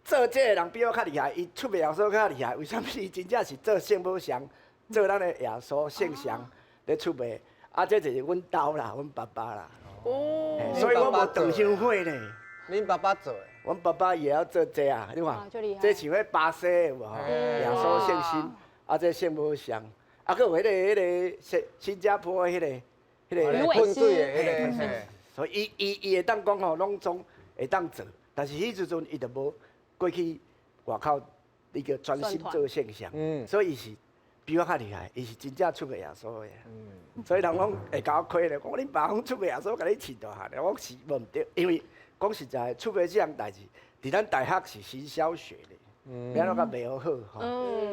[SPEAKER 5] 做這个人比我較厲害？伊出賣耶穌較厲害，為啥物？伊真正是做聖母像，做咱的耶穌聖像咧出賣。啊，這就是阮兜啦，阮爸爸啦。哦。所以我無斷香火呢。
[SPEAKER 1] 恁爸爸做的？
[SPEAKER 5] 阮爸爸也要做這啊，你看，這像彼巴西的有無？耶穌聖心，啊，這聖母像，啊，閣有彼个新加坡的彼个
[SPEAKER 1] 噴水的彼个，
[SPEAKER 5] 所以伊伊伊會當講吼，攏總會當做，但是彼時陣伊就無過去外口一個專心做聖像，所以伊是比我較厲害，伊是真正出賣耶穌的。所以人講會共我虧咧，講恁爸講出賣耶穌，共你飼大漢咧，我講是無毋對，因為講實在，出賣這項代誌，佇咱大學是行銷學的，欲按怎共賣予好吼，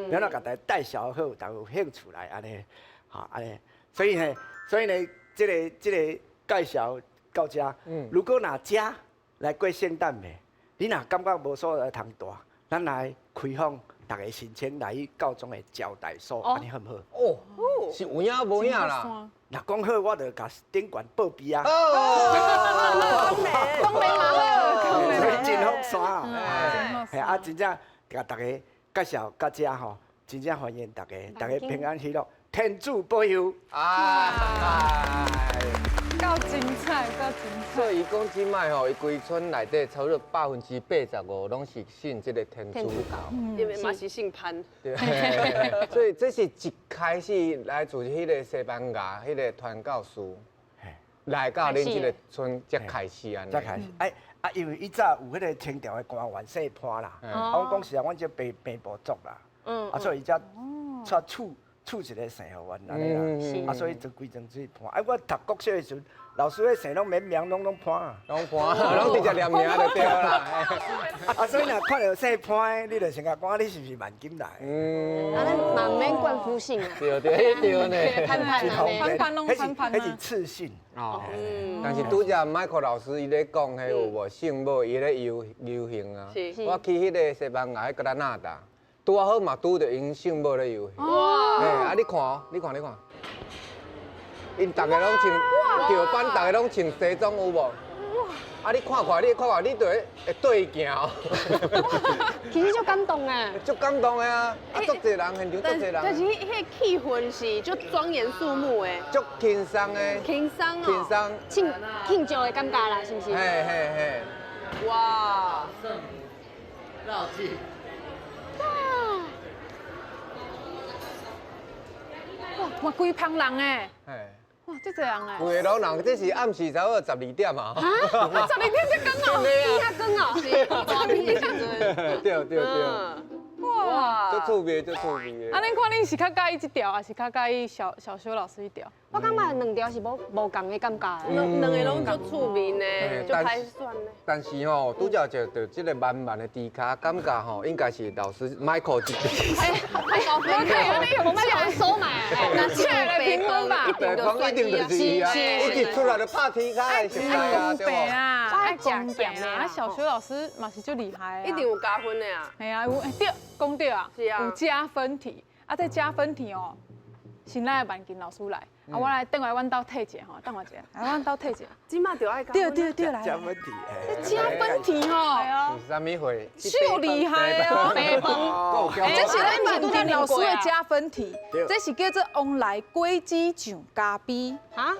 [SPEAKER 5] 欲按怎共大家介紹好，大家有興趣來按呢，吼按呢，所以呢，所以呢，這個介紹到這，如果若遮來過聖誕節，你若感覺無所在通蹛，咱來開放逐个申請來去教宗的招待所，按呢好毋好？
[SPEAKER 1] 哦，是有影無影啦？
[SPEAKER 5] 若講好，我就共頂懸報備啊。
[SPEAKER 4] 哦，講明嘛好，
[SPEAKER 5] 所以真福山啊！嘿啊，真正共大家介紹到遮吼，真正歡迎大家，大家平安喜樂，天主保佑。
[SPEAKER 1] 啊！
[SPEAKER 4] 夠精彩，夠精彩。
[SPEAKER 1] 所以伊講這擺吼，伊規村內底差不多85%攏是信這个天主教，
[SPEAKER 2] 因為嘛是姓潘。
[SPEAKER 1] 對，所以這是一開始來自彼个西班牙彼个傳教士來到恁這个村才開始按呢。
[SPEAKER 5] 才開始，哎啊，因為以早有彼个清朝的官員姓潘啦，啊，阮講實在，阮這平平埔族啦，啊，所以伊才出賜一个姓予阮按呢啦，啊，所以就規莊做潘。啊，我讀國小的時陣，老師彼姓攏免名，攏潘，
[SPEAKER 1] 攏潘，攏直接念名就對啦。
[SPEAKER 5] 啊，所以若看著姓潘的，你就先共講你是毋是萬金來？
[SPEAKER 3] 啊，咱嘛毋免冠夫姓啊。
[SPEAKER 1] 對對對呢。
[SPEAKER 3] 潘潘
[SPEAKER 4] 潘潘攏潘潘
[SPEAKER 5] 彼是賜姓。
[SPEAKER 1] 哦，但是拄才 Michael 老師伊咧講彼有無聖母伊咧遊遊行啊？我去彼个西班牙彼格拉納達。拄仔好嘛，拄著𪜶聖母咧遊行。哇！啊，你看哦，你看，你看，𪜶逐个攏穿轎班，逐个攏穿西裝有無？哇！啊，你看看，你看看，你就會對行哦。
[SPEAKER 3] 其實足感動啊！
[SPEAKER 1] 足感動的啊！啊，足濟人，現場足濟人。
[SPEAKER 2] 但是彼个氣氛是足莊嚴肅穆的。
[SPEAKER 1] 足輕鬆的。
[SPEAKER 2] 輕鬆哦。
[SPEAKER 1] 輕鬆。
[SPEAKER 3] 慶慶祝的感覺啦，是毋是？
[SPEAKER 1] 嘿嘿嘿。
[SPEAKER 2] 哇！
[SPEAKER 7] 圣母绕境。
[SPEAKER 4] 哇！哇，规芳人哎！哇，这济人哎！
[SPEAKER 1] 规个老人，这是暗时差不多12点啊！
[SPEAKER 4] 哈，12点才光哦，
[SPEAKER 3] 比较光哦，
[SPEAKER 2] 是，
[SPEAKER 1] 对对对。
[SPEAKER 4] 哇，
[SPEAKER 1] 足趣味，足趣味的。
[SPEAKER 4] 啊，恁看恁是较佮意这条，还是较佮意小小修老师彼条？
[SPEAKER 3] 我感觉两条是无仝的感觉，
[SPEAKER 2] 两个拢足趣味呢，足歹选呢。
[SPEAKER 1] 但是吼，拄才就到这个慢慢的猪跤，感觉吼应该是老师 Michael 这边。
[SPEAKER 3] 哎，高分，我们有收买，
[SPEAKER 4] 那这来评分吧。
[SPEAKER 1] 一定就是伊啊，一出来就拍天跤的时代啊，对无？
[SPEAKER 4] 爱公平啊，小修老师嘛是足厉害，
[SPEAKER 2] 一定有加分的啊。
[SPEAKER 4] 系啊，有对，讲对啊，有加分题，啊，这加分题哦，是咱的万金老师来。啊，我来等下阮兜退一下吼，等我一下，来阮兜退一下。
[SPEAKER 2] 这马就爱加。
[SPEAKER 4] 对对对，来。
[SPEAKER 5] 加分题，
[SPEAKER 4] 这加分题吼。
[SPEAKER 1] 是啥物货？
[SPEAKER 4] 就厉害哦！这是咱万金老师的加分题，这是叫做旺来果子酱咖啡。哈？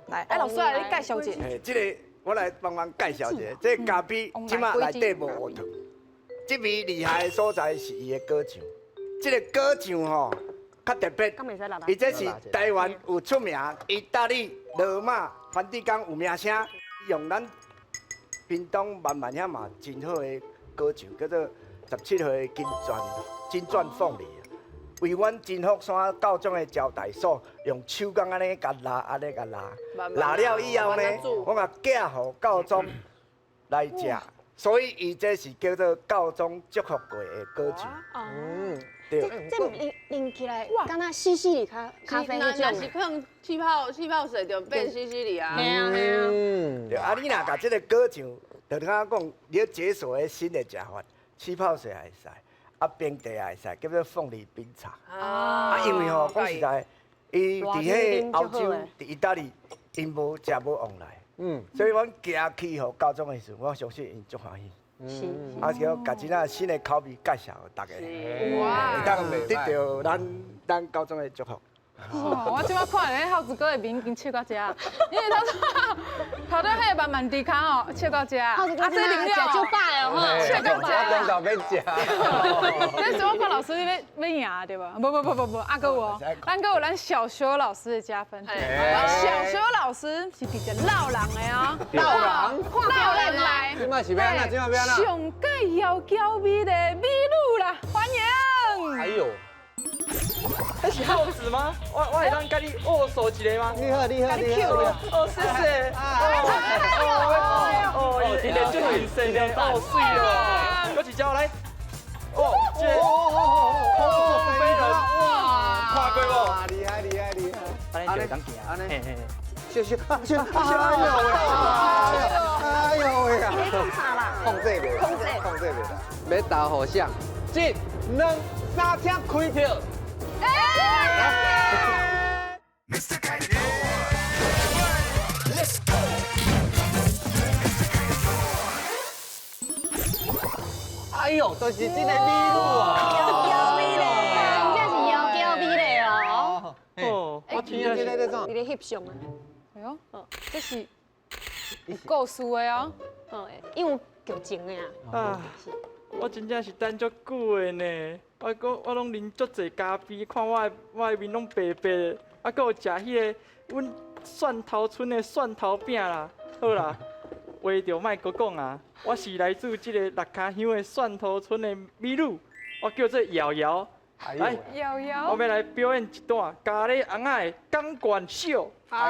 [SPEAKER 4] 来，哎，老师来，你介绍一下。
[SPEAKER 5] 这个我来帮忙介绍一下，这个咖啡这马内底无乌糖。这味厉害的所在是伊的果酱，这个果酱吼。较特别，伊这是台湾有出名，意大利、罗马、梵蒂冈有名声，用咱屏东万万遐嘛真好的果酱，叫做17号的金钻凤梨。为阮真福山教宗的招待所，用手工按呢共拉，按呢共拉，拉了以后呢，我共寄予教宗来食，所以伊这是叫做教宗祝福过的果酱。
[SPEAKER 3] 嗯。这啉起来，敢若西西里咖啡那种。
[SPEAKER 2] 若是放气泡水就变西西里啊。
[SPEAKER 3] 嘿啊嘿啊。
[SPEAKER 5] 对，啊你若共这个果酱，就敢讲，你解锁的新的食法，气泡水也会使，啊冰茶也会使，叫做凤梨冰茶。啊。因为吼，讲实在，伊伫彼欧洲，伫意大利，𪜶无食无旺来。嗯。所以阮寄去予教宗的时阵，我相信𪜶足欢喜。是，啊，叫共这仔新的口味介绍予大家，会当得到咱教宗的祝福。
[SPEAKER 4] 我这摆看咧，孝子哥的面已经笑到这，因为他说头拄彼个慢慢猪跤哦，笑到这，
[SPEAKER 3] 啊，这饮料食足饱的吼，
[SPEAKER 4] 笑到这，
[SPEAKER 1] 我讲到欲食。
[SPEAKER 4] 这是我看老师你欲赢对吧？不不不不不，啊，阁有，咱阁有咱小修老师的加分。咱小修老师是直接老人的哦，
[SPEAKER 1] 老人，
[SPEAKER 4] 老人来。
[SPEAKER 1] 这摆是欲按怎？这摆欲按怎？
[SPEAKER 4] 上盖窈娇美的美女啦，欢迎。
[SPEAKER 1] 哎呦。
[SPEAKER 8] 那是耗子吗？我会当佮你握手一下吗？
[SPEAKER 1] 你好，你好，你好。
[SPEAKER 8] 哦，谢谢。哦，今天就很神的，哦，水哦。搁一招来。哦，这个空中飞人，哇，看过无？
[SPEAKER 1] 厉害，厉害，厉害。
[SPEAKER 8] 按呢就会当行，
[SPEAKER 1] 按呢。谢谢，谢谢。哎呦喂！哎呦喂啊！控制袂，控制，控制袂啦。欲投予谁？一、两、三，请开票。哎呦，就是这个美女啊！
[SPEAKER 3] 窈窕美咧，真正是窈窕美咧哦。
[SPEAKER 8] 哦，我听这
[SPEAKER 1] 个在创？
[SPEAKER 3] 你咧翕相啊？
[SPEAKER 4] 哎呦，这是有故事的哦。
[SPEAKER 3] 哦，因为有剧情的啊。
[SPEAKER 8] 啊，我真正是等足久的呢。我阁我拢啉足济咖啡，看我的面拢白白的，啊，阁有食彼个阮蒜头村的蒜头饼啦。好啦，话就莫阁讲啊，我是来自这个六跤乡的蒜头村的美女，我叫做瑶瑶。
[SPEAKER 1] 来，
[SPEAKER 4] 瑶瑶，
[SPEAKER 8] 我欲来表演一段咖喱尪仔的钢管秀。
[SPEAKER 1] 哎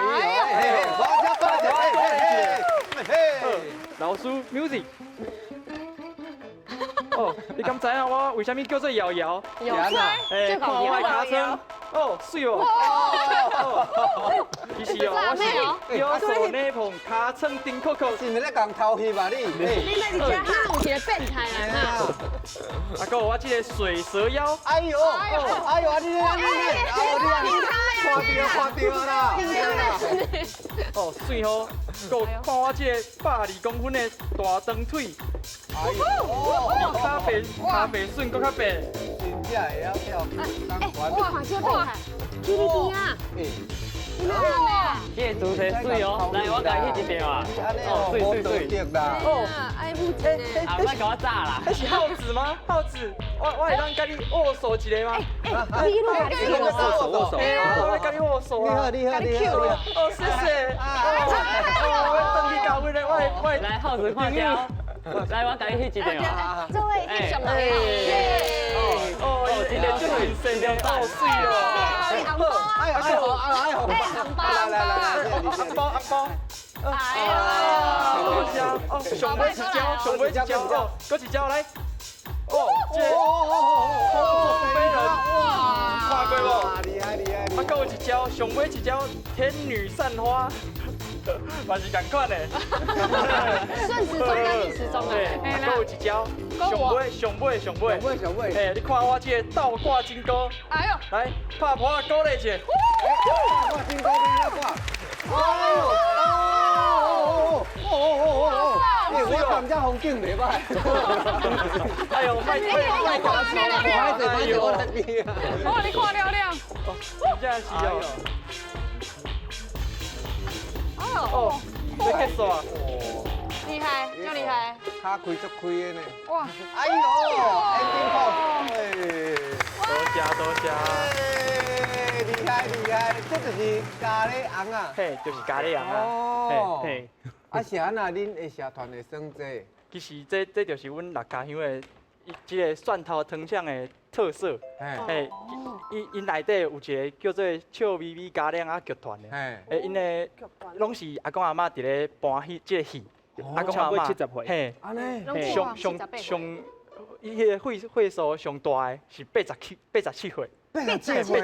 [SPEAKER 1] 呦，
[SPEAKER 8] 老师，music。哦，你敢知影我为啥物叫做瑶瑶？
[SPEAKER 3] 瑶瑶，
[SPEAKER 8] 哎，看我的尻川，哦，水哦。其实哦，我是右手捏捧，尻川顶扣扣。
[SPEAKER 1] 是毋是咧共偷翕吧你？
[SPEAKER 3] 你那是这有一个变态啦！
[SPEAKER 8] 啊，阁有我这个水蛇腰。
[SPEAKER 1] 哎呦，哎呦，你你你，哎呦你，看著看著啦。
[SPEAKER 8] 哦，水吼，阁有看我这个120公分的大长腿。哎呦，比咖啡笋阁较白。
[SPEAKER 1] 真正会晓跳。
[SPEAKER 3] 哎，我看这变态，去你边啊！
[SPEAKER 9] 这个这姿势水哦，來，我共你翕一張啊。哦，水水水。
[SPEAKER 2] 哦，愛負責呢。
[SPEAKER 9] 啊，莫共我炸啦。
[SPEAKER 8] 彼是耗子嗎？耗子，我會當佮你握手一下嗎？
[SPEAKER 3] 欸，你攏共你握
[SPEAKER 1] 手
[SPEAKER 8] 握手，我共你握手啊！
[SPEAKER 1] 你好，你好，你好。
[SPEAKER 8] 哦，謝謝。哦，我轉去交阮的，我
[SPEAKER 9] 來，耗子看焦。來，我共你翕一張啊。
[SPEAKER 3] 這位翕相來。
[SPEAKER 8] 哦，這個最神的，哦，水哦。
[SPEAKER 3] 紅包，
[SPEAKER 1] 愛愛紅，愛紅
[SPEAKER 3] 包，
[SPEAKER 1] 來來來，
[SPEAKER 8] 紅包紅包。哎呀，多謝。哦，上尾一招，上尾一招，哦，閣一招來。哦，這個空中飛人，哇，看過無？
[SPEAKER 1] 厲害厲害。
[SPEAKER 8] 啊，閣有一招，上尾一招天女散花，嘛是仝款的。
[SPEAKER 3] 順時鐘跟逆時鐘啊。
[SPEAKER 8] 閣有一招，上尾上尾上尾
[SPEAKER 1] 上尾上尾。
[SPEAKER 8] 哎，你看我這個倒掛金鈎。哎呦，來拍破鼓勵一下。
[SPEAKER 1] 倒掛金鈎，你掛。哎呦！哦哦哦哦哦！欸，我感覺風景袂歹。
[SPEAKER 8] 哎呦，莫莫看了，
[SPEAKER 1] 歹勢歹勢，我來比啊。
[SPEAKER 4] 哇，你看了了。
[SPEAKER 8] 真正是哦。哦，欲結束啊！
[SPEAKER 3] 厲害，真厲害。
[SPEAKER 1] 跤開足開的呢。
[SPEAKER 4] 哇！
[SPEAKER 1] 哎呦，ending pose。
[SPEAKER 8] 多謝多謝。
[SPEAKER 1] 厲害厲害，這就是咖喱尪仔。
[SPEAKER 8] 嘿，就是咖喱尪仔。
[SPEAKER 1] 哦。
[SPEAKER 8] 嘿。
[SPEAKER 1] 啊，是按怎恁的社團會耍這個？
[SPEAKER 8] 其實這就是阮六家鄉的這個蒜頭糖廠的特色。嘿，𪜶內底有一個叫做笑眯眯咖喱尪仔劇團的。嘿，𪜶的攏是阿公阿嬤佇咧搬戲這個戲。阿公阿嬤
[SPEAKER 6] 70歲。
[SPEAKER 8] 嘿，
[SPEAKER 1] 按呢？
[SPEAKER 8] 上上上，伊彼個歲數上大的是87歲。87歲，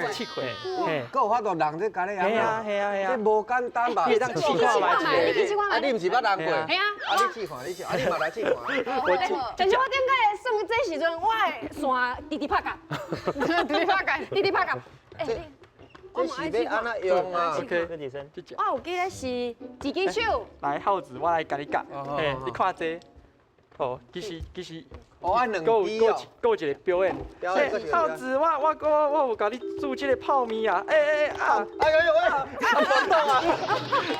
[SPEAKER 8] 嘿，
[SPEAKER 1] 閣有法度弄這咖喱尪仔？
[SPEAKER 8] 係啊係啊係啊，
[SPEAKER 1] 這無簡單吧？
[SPEAKER 8] 你會當試看覓？
[SPEAKER 3] 你去試看覓？
[SPEAKER 1] 啊，你毋是捌弄過？
[SPEAKER 3] 係啊。
[SPEAKER 1] 啊，你試看，你試，啊，你嘛來試看。
[SPEAKER 3] 但是我頂擺耍這時陣，我的線直直拍結，
[SPEAKER 4] 直直拍結，
[SPEAKER 3] 直直拍結。
[SPEAKER 1] 欸，這是欲按怎用啊
[SPEAKER 8] ？OK，
[SPEAKER 3] 我有記得是一支手。
[SPEAKER 8] 來，耗子，我來共你教。嘿，你看這，哦，其實。
[SPEAKER 1] 哦，愛兩支哦。
[SPEAKER 8] 閣有一個表演。耗子，我有共你煮這個泡麵啊！欸欸啊！
[SPEAKER 1] 哎呦喂！啊，跋倒啊！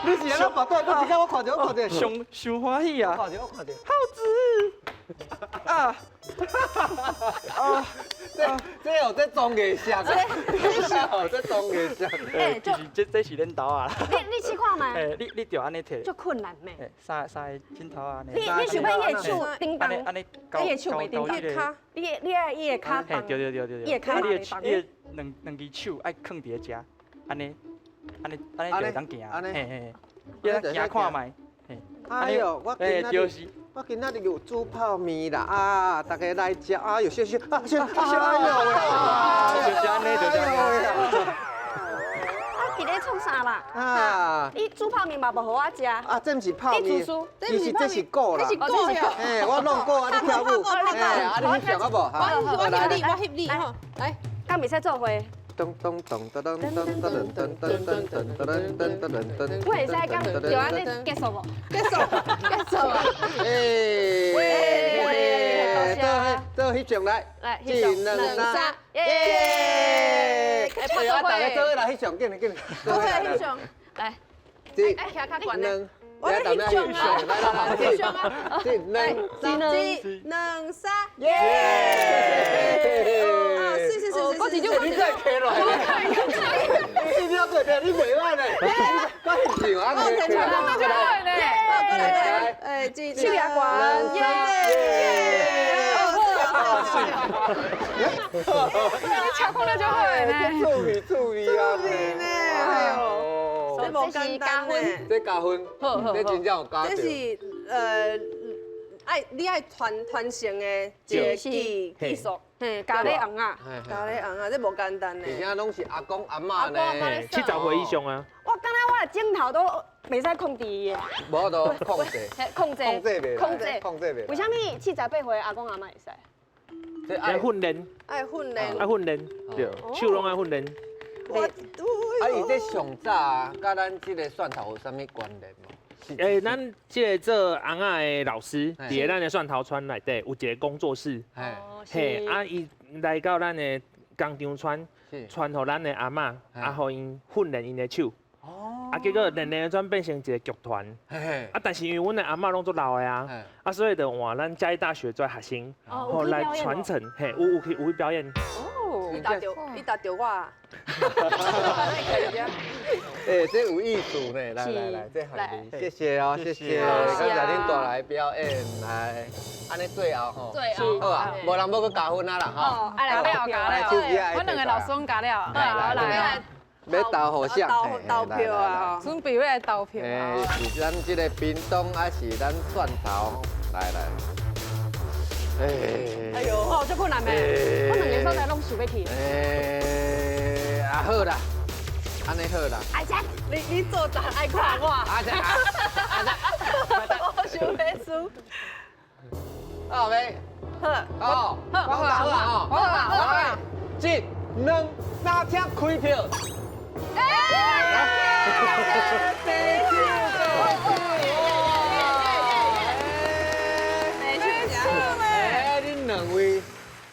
[SPEAKER 1] 你是按怎跋倒？閣一下我看著，我看著。
[SPEAKER 8] 傷傷歡喜啊！
[SPEAKER 1] 看著，我看著。
[SPEAKER 8] 耗子，啊！
[SPEAKER 1] 啊！這哦，這裝藝術。這這裝藝術。
[SPEAKER 8] 欸，其實這是恁兜啊。
[SPEAKER 3] 你試看覓？
[SPEAKER 8] 欸，你就按呢提。
[SPEAKER 3] 足困難咩？
[SPEAKER 8] 三個枕頭按呢。
[SPEAKER 3] 你想欲伊的手頂動？
[SPEAKER 8] 按呢，
[SPEAKER 3] 伊的手袂頂動。你愛伊的跤動。
[SPEAKER 8] 對對對對對。
[SPEAKER 3] 伊的跤袂動。
[SPEAKER 8] 你的兩隻手愛囥佇咧遮，按呢，按呢，按呢就會當行。嘿嘿，你來行看覓。
[SPEAKER 1] 哎呦，我今仔日我今仔日有煮泡麵啦，啊，大家來食，哎呦，小小，啊，小，哎呦，
[SPEAKER 8] 就是按呢，就是按呢。
[SPEAKER 3] 啊，佇咧創啥啦？啊，你煮泡麵嘛無予我食。
[SPEAKER 1] 啊，這毋是泡麵，其實這是鼓啦。
[SPEAKER 2] 這是鼓呀。
[SPEAKER 1] 嘿，我弄鼓啊，你跳舞。嘿，啊，你翕相好無？
[SPEAKER 2] 我翕你，我翕你吼。來，
[SPEAKER 3] 敢袂使做伙？
[SPEAKER 1] 咚咚咚咚咚咚咚咚咚咚咚咚咚咚咚。
[SPEAKER 3] 我會使講就按呢結束無？
[SPEAKER 2] 結束，結束。
[SPEAKER 1] 哎，做翕相來，
[SPEAKER 3] 來，
[SPEAKER 1] 一、兩、三，耶！哎呀，大家做伙來翕相，緊來緊來。
[SPEAKER 2] 做伙來翕相，
[SPEAKER 3] 來，
[SPEAKER 1] 一、兩，
[SPEAKER 2] 我來翕相啊！
[SPEAKER 1] 來來來，
[SPEAKER 2] 翕相啊！
[SPEAKER 1] 一、兩、
[SPEAKER 2] 一、兩、三，
[SPEAKER 1] 耶！
[SPEAKER 2] 啊，是是是是，
[SPEAKER 4] 我一
[SPEAKER 1] 你再起來，你了解的，你袂歹呢。我翕相啊，
[SPEAKER 2] 我翕相
[SPEAKER 4] 就好呢。
[SPEAKER 2] 過來過來，哎，一、
[SPEAKER 3] 手也懸，
[SPEAKER 2] 耶！
[SPEAKER 4] 你搶過來就好呢。
[SPEAKER 1] 注意注意啊！
[SPEAKER 2] 注意呢，哎呦，這無簡單呢。
[SPEAKER 1] 這加分，這真正有加。
[SPEAKER 2] 這是愛你愛傳承的一個技術，
[SPEAKER 3] 嘿，咖喱尪仔，
[SPEAKER 2] 咖喱尪仔，這無簡單呢。
[SPEAKER 1] 而且攏是阿公阿嬤呢
[SPEAKER 6] 70歲以上啊。
[SPEAKER 3] 我感覺我的鏡頭都袂使控制伊的。
[SPEAKER 1] 無都控制。
[SPEAKER 3] 控制。
[SPEAKER 1] 控制袂。
[SPEAKER 3] 控制。
[SPEAKER 1] 控制袂。
[SPEAKER 3] 為啥物78歲阿公阿嬤會使？
[SPEAKER 6] 愛訓練。
[SPEAKER 2] 愛訓練。
[SPEAKER 6] 愛訓練，對，手攏愛訓練。
[SPEAKER 1] 啊，伊這上早啊，佮咱這個蒜頭有啥物關聯無？
[SPEAKER 6] 欸，咱這個做尪仔的老師，佇咱的蒜頭村內底有一個工作室，嘿，啊，伊來到咱的工廠村，傳予咱的阿嬤，啊，予𪜶訓練𪜶的手。哦。啊，結果漸漸轉變成一個劇團。啊，但是因為阮的阿嬤攏足老的啊，啊，所以就換咱嘉義大學做學生，
[SPEAKER 3] 哦，
[SPEAKER 6] 來傳承，嘿，有去表演。
[SPEAKER 2] 哦，你答著，你答著我。
[SPEAKER 1] 欸，這有意思呢，來來來，這還你，謝謝哦，謝謝，感謝恁帶來表演，來，按呢最後吼，
[SPEAKER 2] 最後，
[SPEAKER 1] 好啊，無人欲閣加分啊啦吼，
[SPEAKER 4] 加了加了，我兩個老師攏加了，
[SPEAKER 1] 來來，欲投予誰？
[SPEAKER 2] 投票啊，
[SPEAKER 4] 準備欲來投票啊。
[SPEAKER 1] 是咱這個屏東還是咱蒜頭？來來。
[SPEAKER 2] 哎呦，哦，這困難咩？
[SPEAKER 3] 我兩个所在攏想欲去。
[SPEAKER 1] 欸，啊好啦，按呢好啦。
[SPEAKER 2] 阿姐，你做答愛看我。
[SPEAKER 1] 阿姐，阿姐，
[SPEAKER 2] 我想欲輸。
[SPEAKER 1] 好未？
[SPEAKER 2] 好。
[SPEAKER 1] 好，好，好啊，
[SPEAKER 4] 好啊，好啊。
[SPEAKER 1] 一、兩、三，請開票。哎！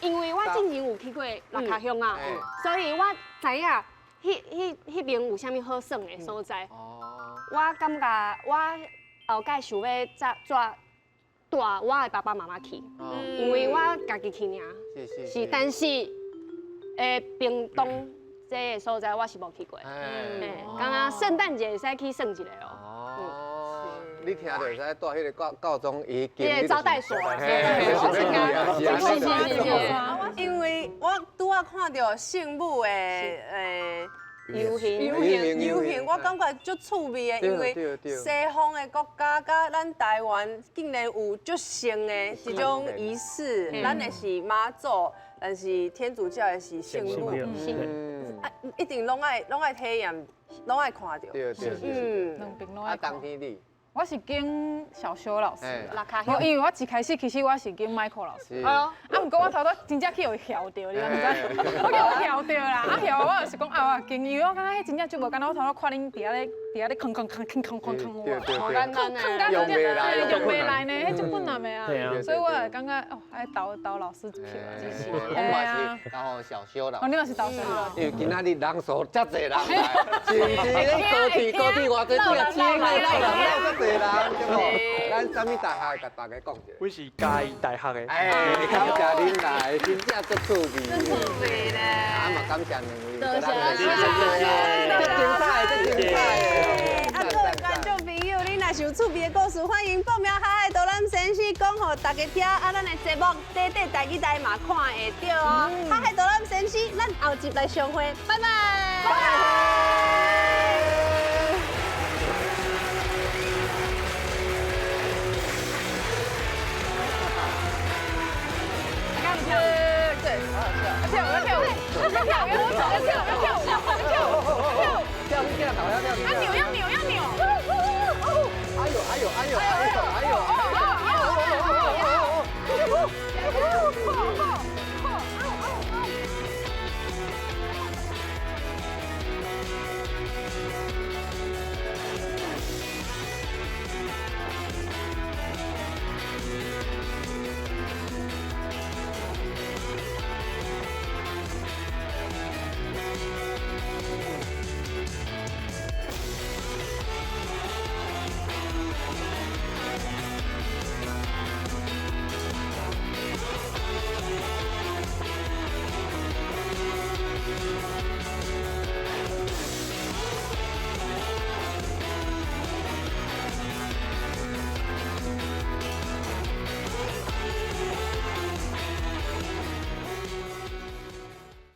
[SPEAKER 3] 因為我之前有去過蚋卡鄉啊，所以我知影彼邊有啥物好耍的所在。我感覺我後蓋想欲再帶我的爸爸媽媽去，因為我家己去爾。是，但是屏東這个所在我是無去過。敢若聖誕節會使去耍一下哦。
[SPEAKER 1] 你聽著會使帶彼個教教宗伊
[SPEAKER 3] 彼個招待所啊，
[SPEAKER 2] 是是是，因為我拄仔看著聖母的
[SPEAKER 3] 遊行
[SPEAKER 2] 遊行遊行，我感覺足趣味的，因為西方的國家佮咱台灣竟然有足像的這種儀式，咱的是媽祖，但是天主教的是聖母，啊，一定攏愛體驗，攏愛看著。
[SPEAKER 1] 對對對，
[SPEAKER 4] 兩邊攏愛
[SPEAKER 1] 看。啊，當天你。
[SPEAKER 4] 我是揀小修老師，因為我一開始其實我是揀 Michael 老師，啊，毋過我頭拄真正去予伊徛著，你敢毋知？我去予伊徛著啦，啊徛我就是講啊，我揀，因為我感覺彼真正足無簡單，我頭拄看恁佇遐咧，佇遐咧吭吭吭吭吭吭吭，
[SPEAKER 3] 無簡單呢，
[SPEAKER 4] 用袂來，用袂來呢，彼足困難的啊，所以我會感覺哦，愛投投老師一票支持。
[SPEAKER 1] 我嘛是投小修啦。
[SPEAKER 4] 哦，你嘛是投小修。
[SPEAKER 1] 因為今仔日人數遮濟人來，是毋是？咧高鐵高鐵偌濟，對啊，錢來來來遮濟人，對無？咱啥物大學？共大家講一下。
[SPEAKER 8] 阮是嘉義大學的。
[SPEAKER 1] 哎，感謝恁來，真正足趣味。
[SPEAKER 2] 足趣味咧。
[SPEAKER 1] 啊嘛，感謝兩位。
[SPEAKER 2] 多謝
[SPEAKER 1] 多謝。足精彩，足精彩。
[SPEAKER 2] 啊，各位觀眾朋友，你若是有趣味的故事，歡迎報名海海導覽先生講予大家聽。啊，咱的節目短短台語台嘛看會著哦。海海導覽先生，咱後集來相會，拜拜。拜拜。